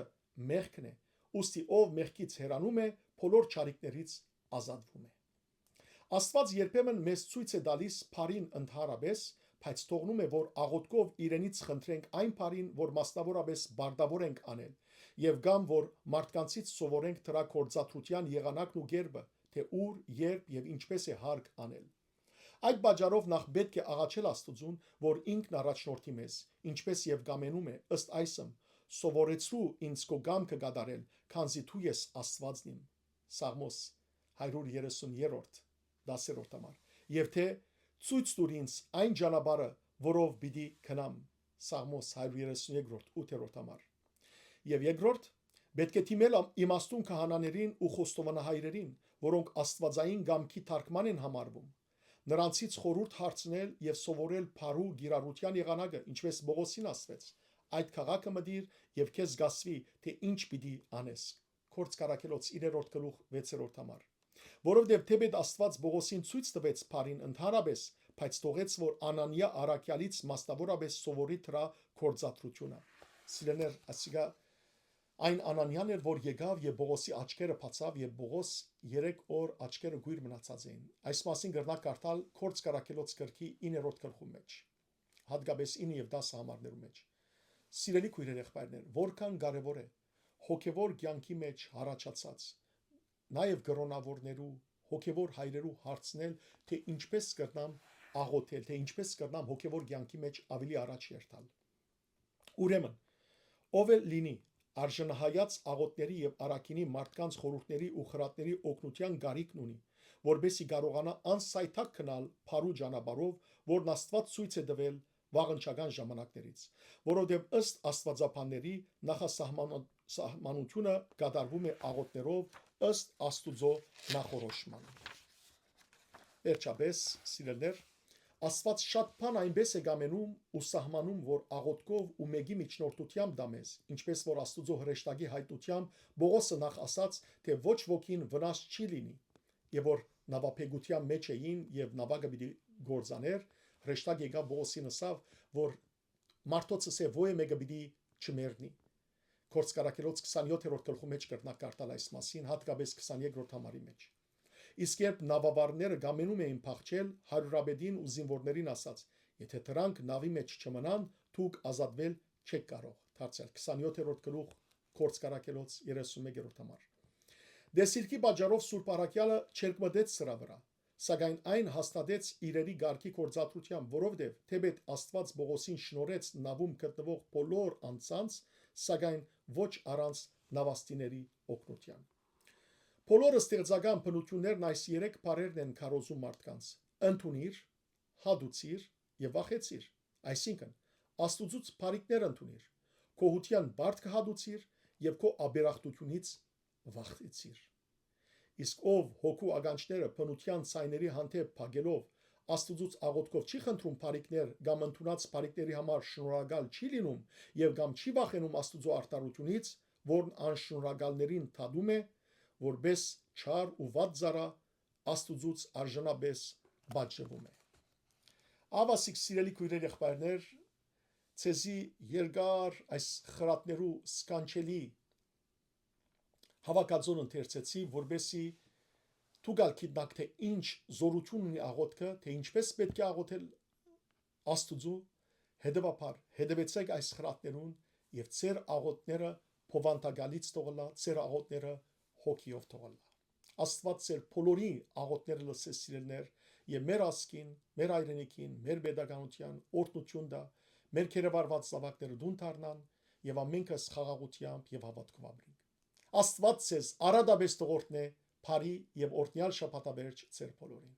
մեղքն է, ուստի, ով մեղքից հեռանում է, բոլոր չարիքներից ազատվում է։ Աստուած երբեմն մեզ ցոյց է տալիս բարին ընդհանրապէս, բայց թողնում է, որ աղոթքով իրենից խնդրենք այն բարին, որ մասնաւորապէս պարտաւոր ենք անել, եւ կամ որ մարդկանցից սովորենք դրա գործադրութեան եղանակն ու կերպը, թէ ուր, երբ եւ ինչպէս է հարկ անել։ Այդ պատճառով նախ պէտք է աղաչել Աստուծուն, որ ինքն առաջնորդի մեզ, ինչպէս եւ կամենում է, ըստ այսմ, սովորեցրու ինձ քո կամքը կատարել, քանզի դու ես Աստուածն իմ։ Սաղմոս հարիւր երեսուն երրորդ, դասերորդ համար, եւ թէ ցոյց տուր ինձ այն ճանապարհը, որով պիտի գնամ։ Սաղմոս հարիւր երեսուն երկրորդ, ութերորդ համար։ Եւ երկրորդ, պէտք է դիմել ամ-, իմաստուն քահանաներին ու խոստովանահայրերին, որոնք աստուածային կամքի թարգման են համարվում։ Նրանցից խորհուրդ հարցնել եւ սովորել փառու կիրառութեան եղանակը, ինչպես Պողոսին ասվեց. «Այդ քաղաքը մտիր եւ քեզ կասուի, թէ ինչ պիտի անես»։ Գործք Առաքելոց, իրերորդ գլուխ, վեցերորդ համար։ Որովհետեւ թէպէտ Աստուած Պողոսին ցոյց տուեց փառին ընդհանրապէս, բայց թողեց, որ Անանիա առաքեալից մասնաւորապէս սովորի դրա գործադրութիւնը։ Սիրելիներ, ասիկա այն Անանիան էր, որ եկաւ եւ Պողոսի աչքերը բացաւ, եւ Պողոս երեք օր աչքերը կոյր մնացած էին։ Այս մասին կրնաք կարդալ Գործք Առաքելոց գրքի իններորդ գլխու մեջ, հատկապես ինը եւ տասը համարներու մեջ։ Սիրելի քոյրեր, եղբայրներ, որքան կարեւոր է հոգեվոր կյանքի մեջ հառաչացած, նաեւ կրոնավորներու, հոգեվոր հայրերու հարցնել, թէ ինչպես կրնամ աղոթել, թէ ինչպես կրնամ հոգեվոր կյանքի մեջ աւելի առաջ երթալ։ Ուրեմն, ով էլ լինի, արժանահայաց աղոթքների եւ առաքինի մարդկանց խորհուրդների ու խրատների օգնութեան կարիքն ունի, որպեսզի կարողանայ անսայթակ գնալ փառու ճանապարհով, որն Աստուած ցոյց է տուել վաղնչական ժամանակներից, որովհետեւ ըստ աստուածաբանների նախասահմանա-, սահմանութիւնը կատարվում է աղոթներով ըստ Աստուծոյ նախորոշման։ Վերջապէս, սիրելիներ, Աստուած շատ բան այնպէս է կամենում ու սահմանում, որ աղոթքով ու մէկի միջնորդութեամբ տայ մեզ, ինչպես որ Աստուծոյ հրեշտակի յայտնութեամբ Պողոսը նախ ասաց, թէ ոչ ոքին վնաս չի լինի, եւ որ նաւաբեկութեան մեջ էին եւ նաւակը պիտի կործանէր, հրեշտակ եկաւ Պողոսին ըսաւ, որ մարդոց ըսէ, ոյ մէկը պիտի չմեռնի։ Գործք Առաքելոց քսանեօթերորդ գլխու մեջ կրնաք կարդալ այս մասին, հատկապես քսաներկրորդ համարի մեջ։ Իսկ երբ նաւավարները կամենում էին փախչել, հարիւրապետին ու զինուորներին ասաց. «Եթե դրանք նաւի մեջ չմնան, դուք ազատվել չեք կարող»։ Դարձյալ քսանեօթերորդ գլուխ, Գործք Առաքելոց երեսունմեկերորդ համար։ Տեսիլքի պատճառով Սուրբ Առաքեալը չերկմտեց սրա վրա, սակայն այն հաստատեց իրերի կարգի գործադրութեան, որովհետեւ թէպէտ Աստուած Պողոսին շնորհեց նաւում գտնվող բոլոր անձանց, սակայն ոչ առանց նավաստիների օգնութեան։ Բոլոր ստեղծական բնութիւններն այս երեք բառերն են քարոզում մարդկանց. ընդունիր, հատուցիր եւ վախեցիր։ Այսինքն, Աստուծոց բարիքներ ընդունիր, գոհութեան պարտքը հատուցիր եւ քո աբերախտութիւնից վախեցիր։ Իսկ ով հոգու ականջները բնութեան ցայների հանդէպ փակելով Աստուծոց աղօթքով չի խնդրում բարիքներ կամ ընդունած բարիքների համար շնորհակալ չի լինում եւ կամ չի վախենում Աստուծոյ արդարութիւնից, որն անշնորհակալներին դատում է, որպէս չար ու վատ ծառայ, Աստուծոց արժանապէս պատժվում է։ Ահա, սիրելի քոյրեր, եղբայրներ, ձեզի երկար այս խրատներու սքանչելի հաւաքածուն ընթերցեցի, որպէսզի դուք ալ գիտնաք, թէ ինչ զօրութիւն ունի աղօթքը, թէ ինչպէս պէտք է աղօթել Աստուծոյ, հետեւաբար, հետեւեցէք այս խրատներուն եւ ձեր աղօթքները բովանդակալից թող ըլլայ, ձեր աղօթքները հոգիով թող ըլլայ։ Աստուած ձեր բոլորի աղօթքները լսէ, սիրելիներ, եւ մեր ազգին, մեր հայրենիքին, մեր պետականութեան օրհնութիւն տայ, մեր գերեվարուած զաւակները տուն դառնան եւ ամենքս խաղաղութեամբ եւ հաւատքով ապրինք։ Աստուած ձեզ արատապէս թող օրհնէ, բարի եւ օրհնեալ շաբաթավերջ ձեր բոլորին։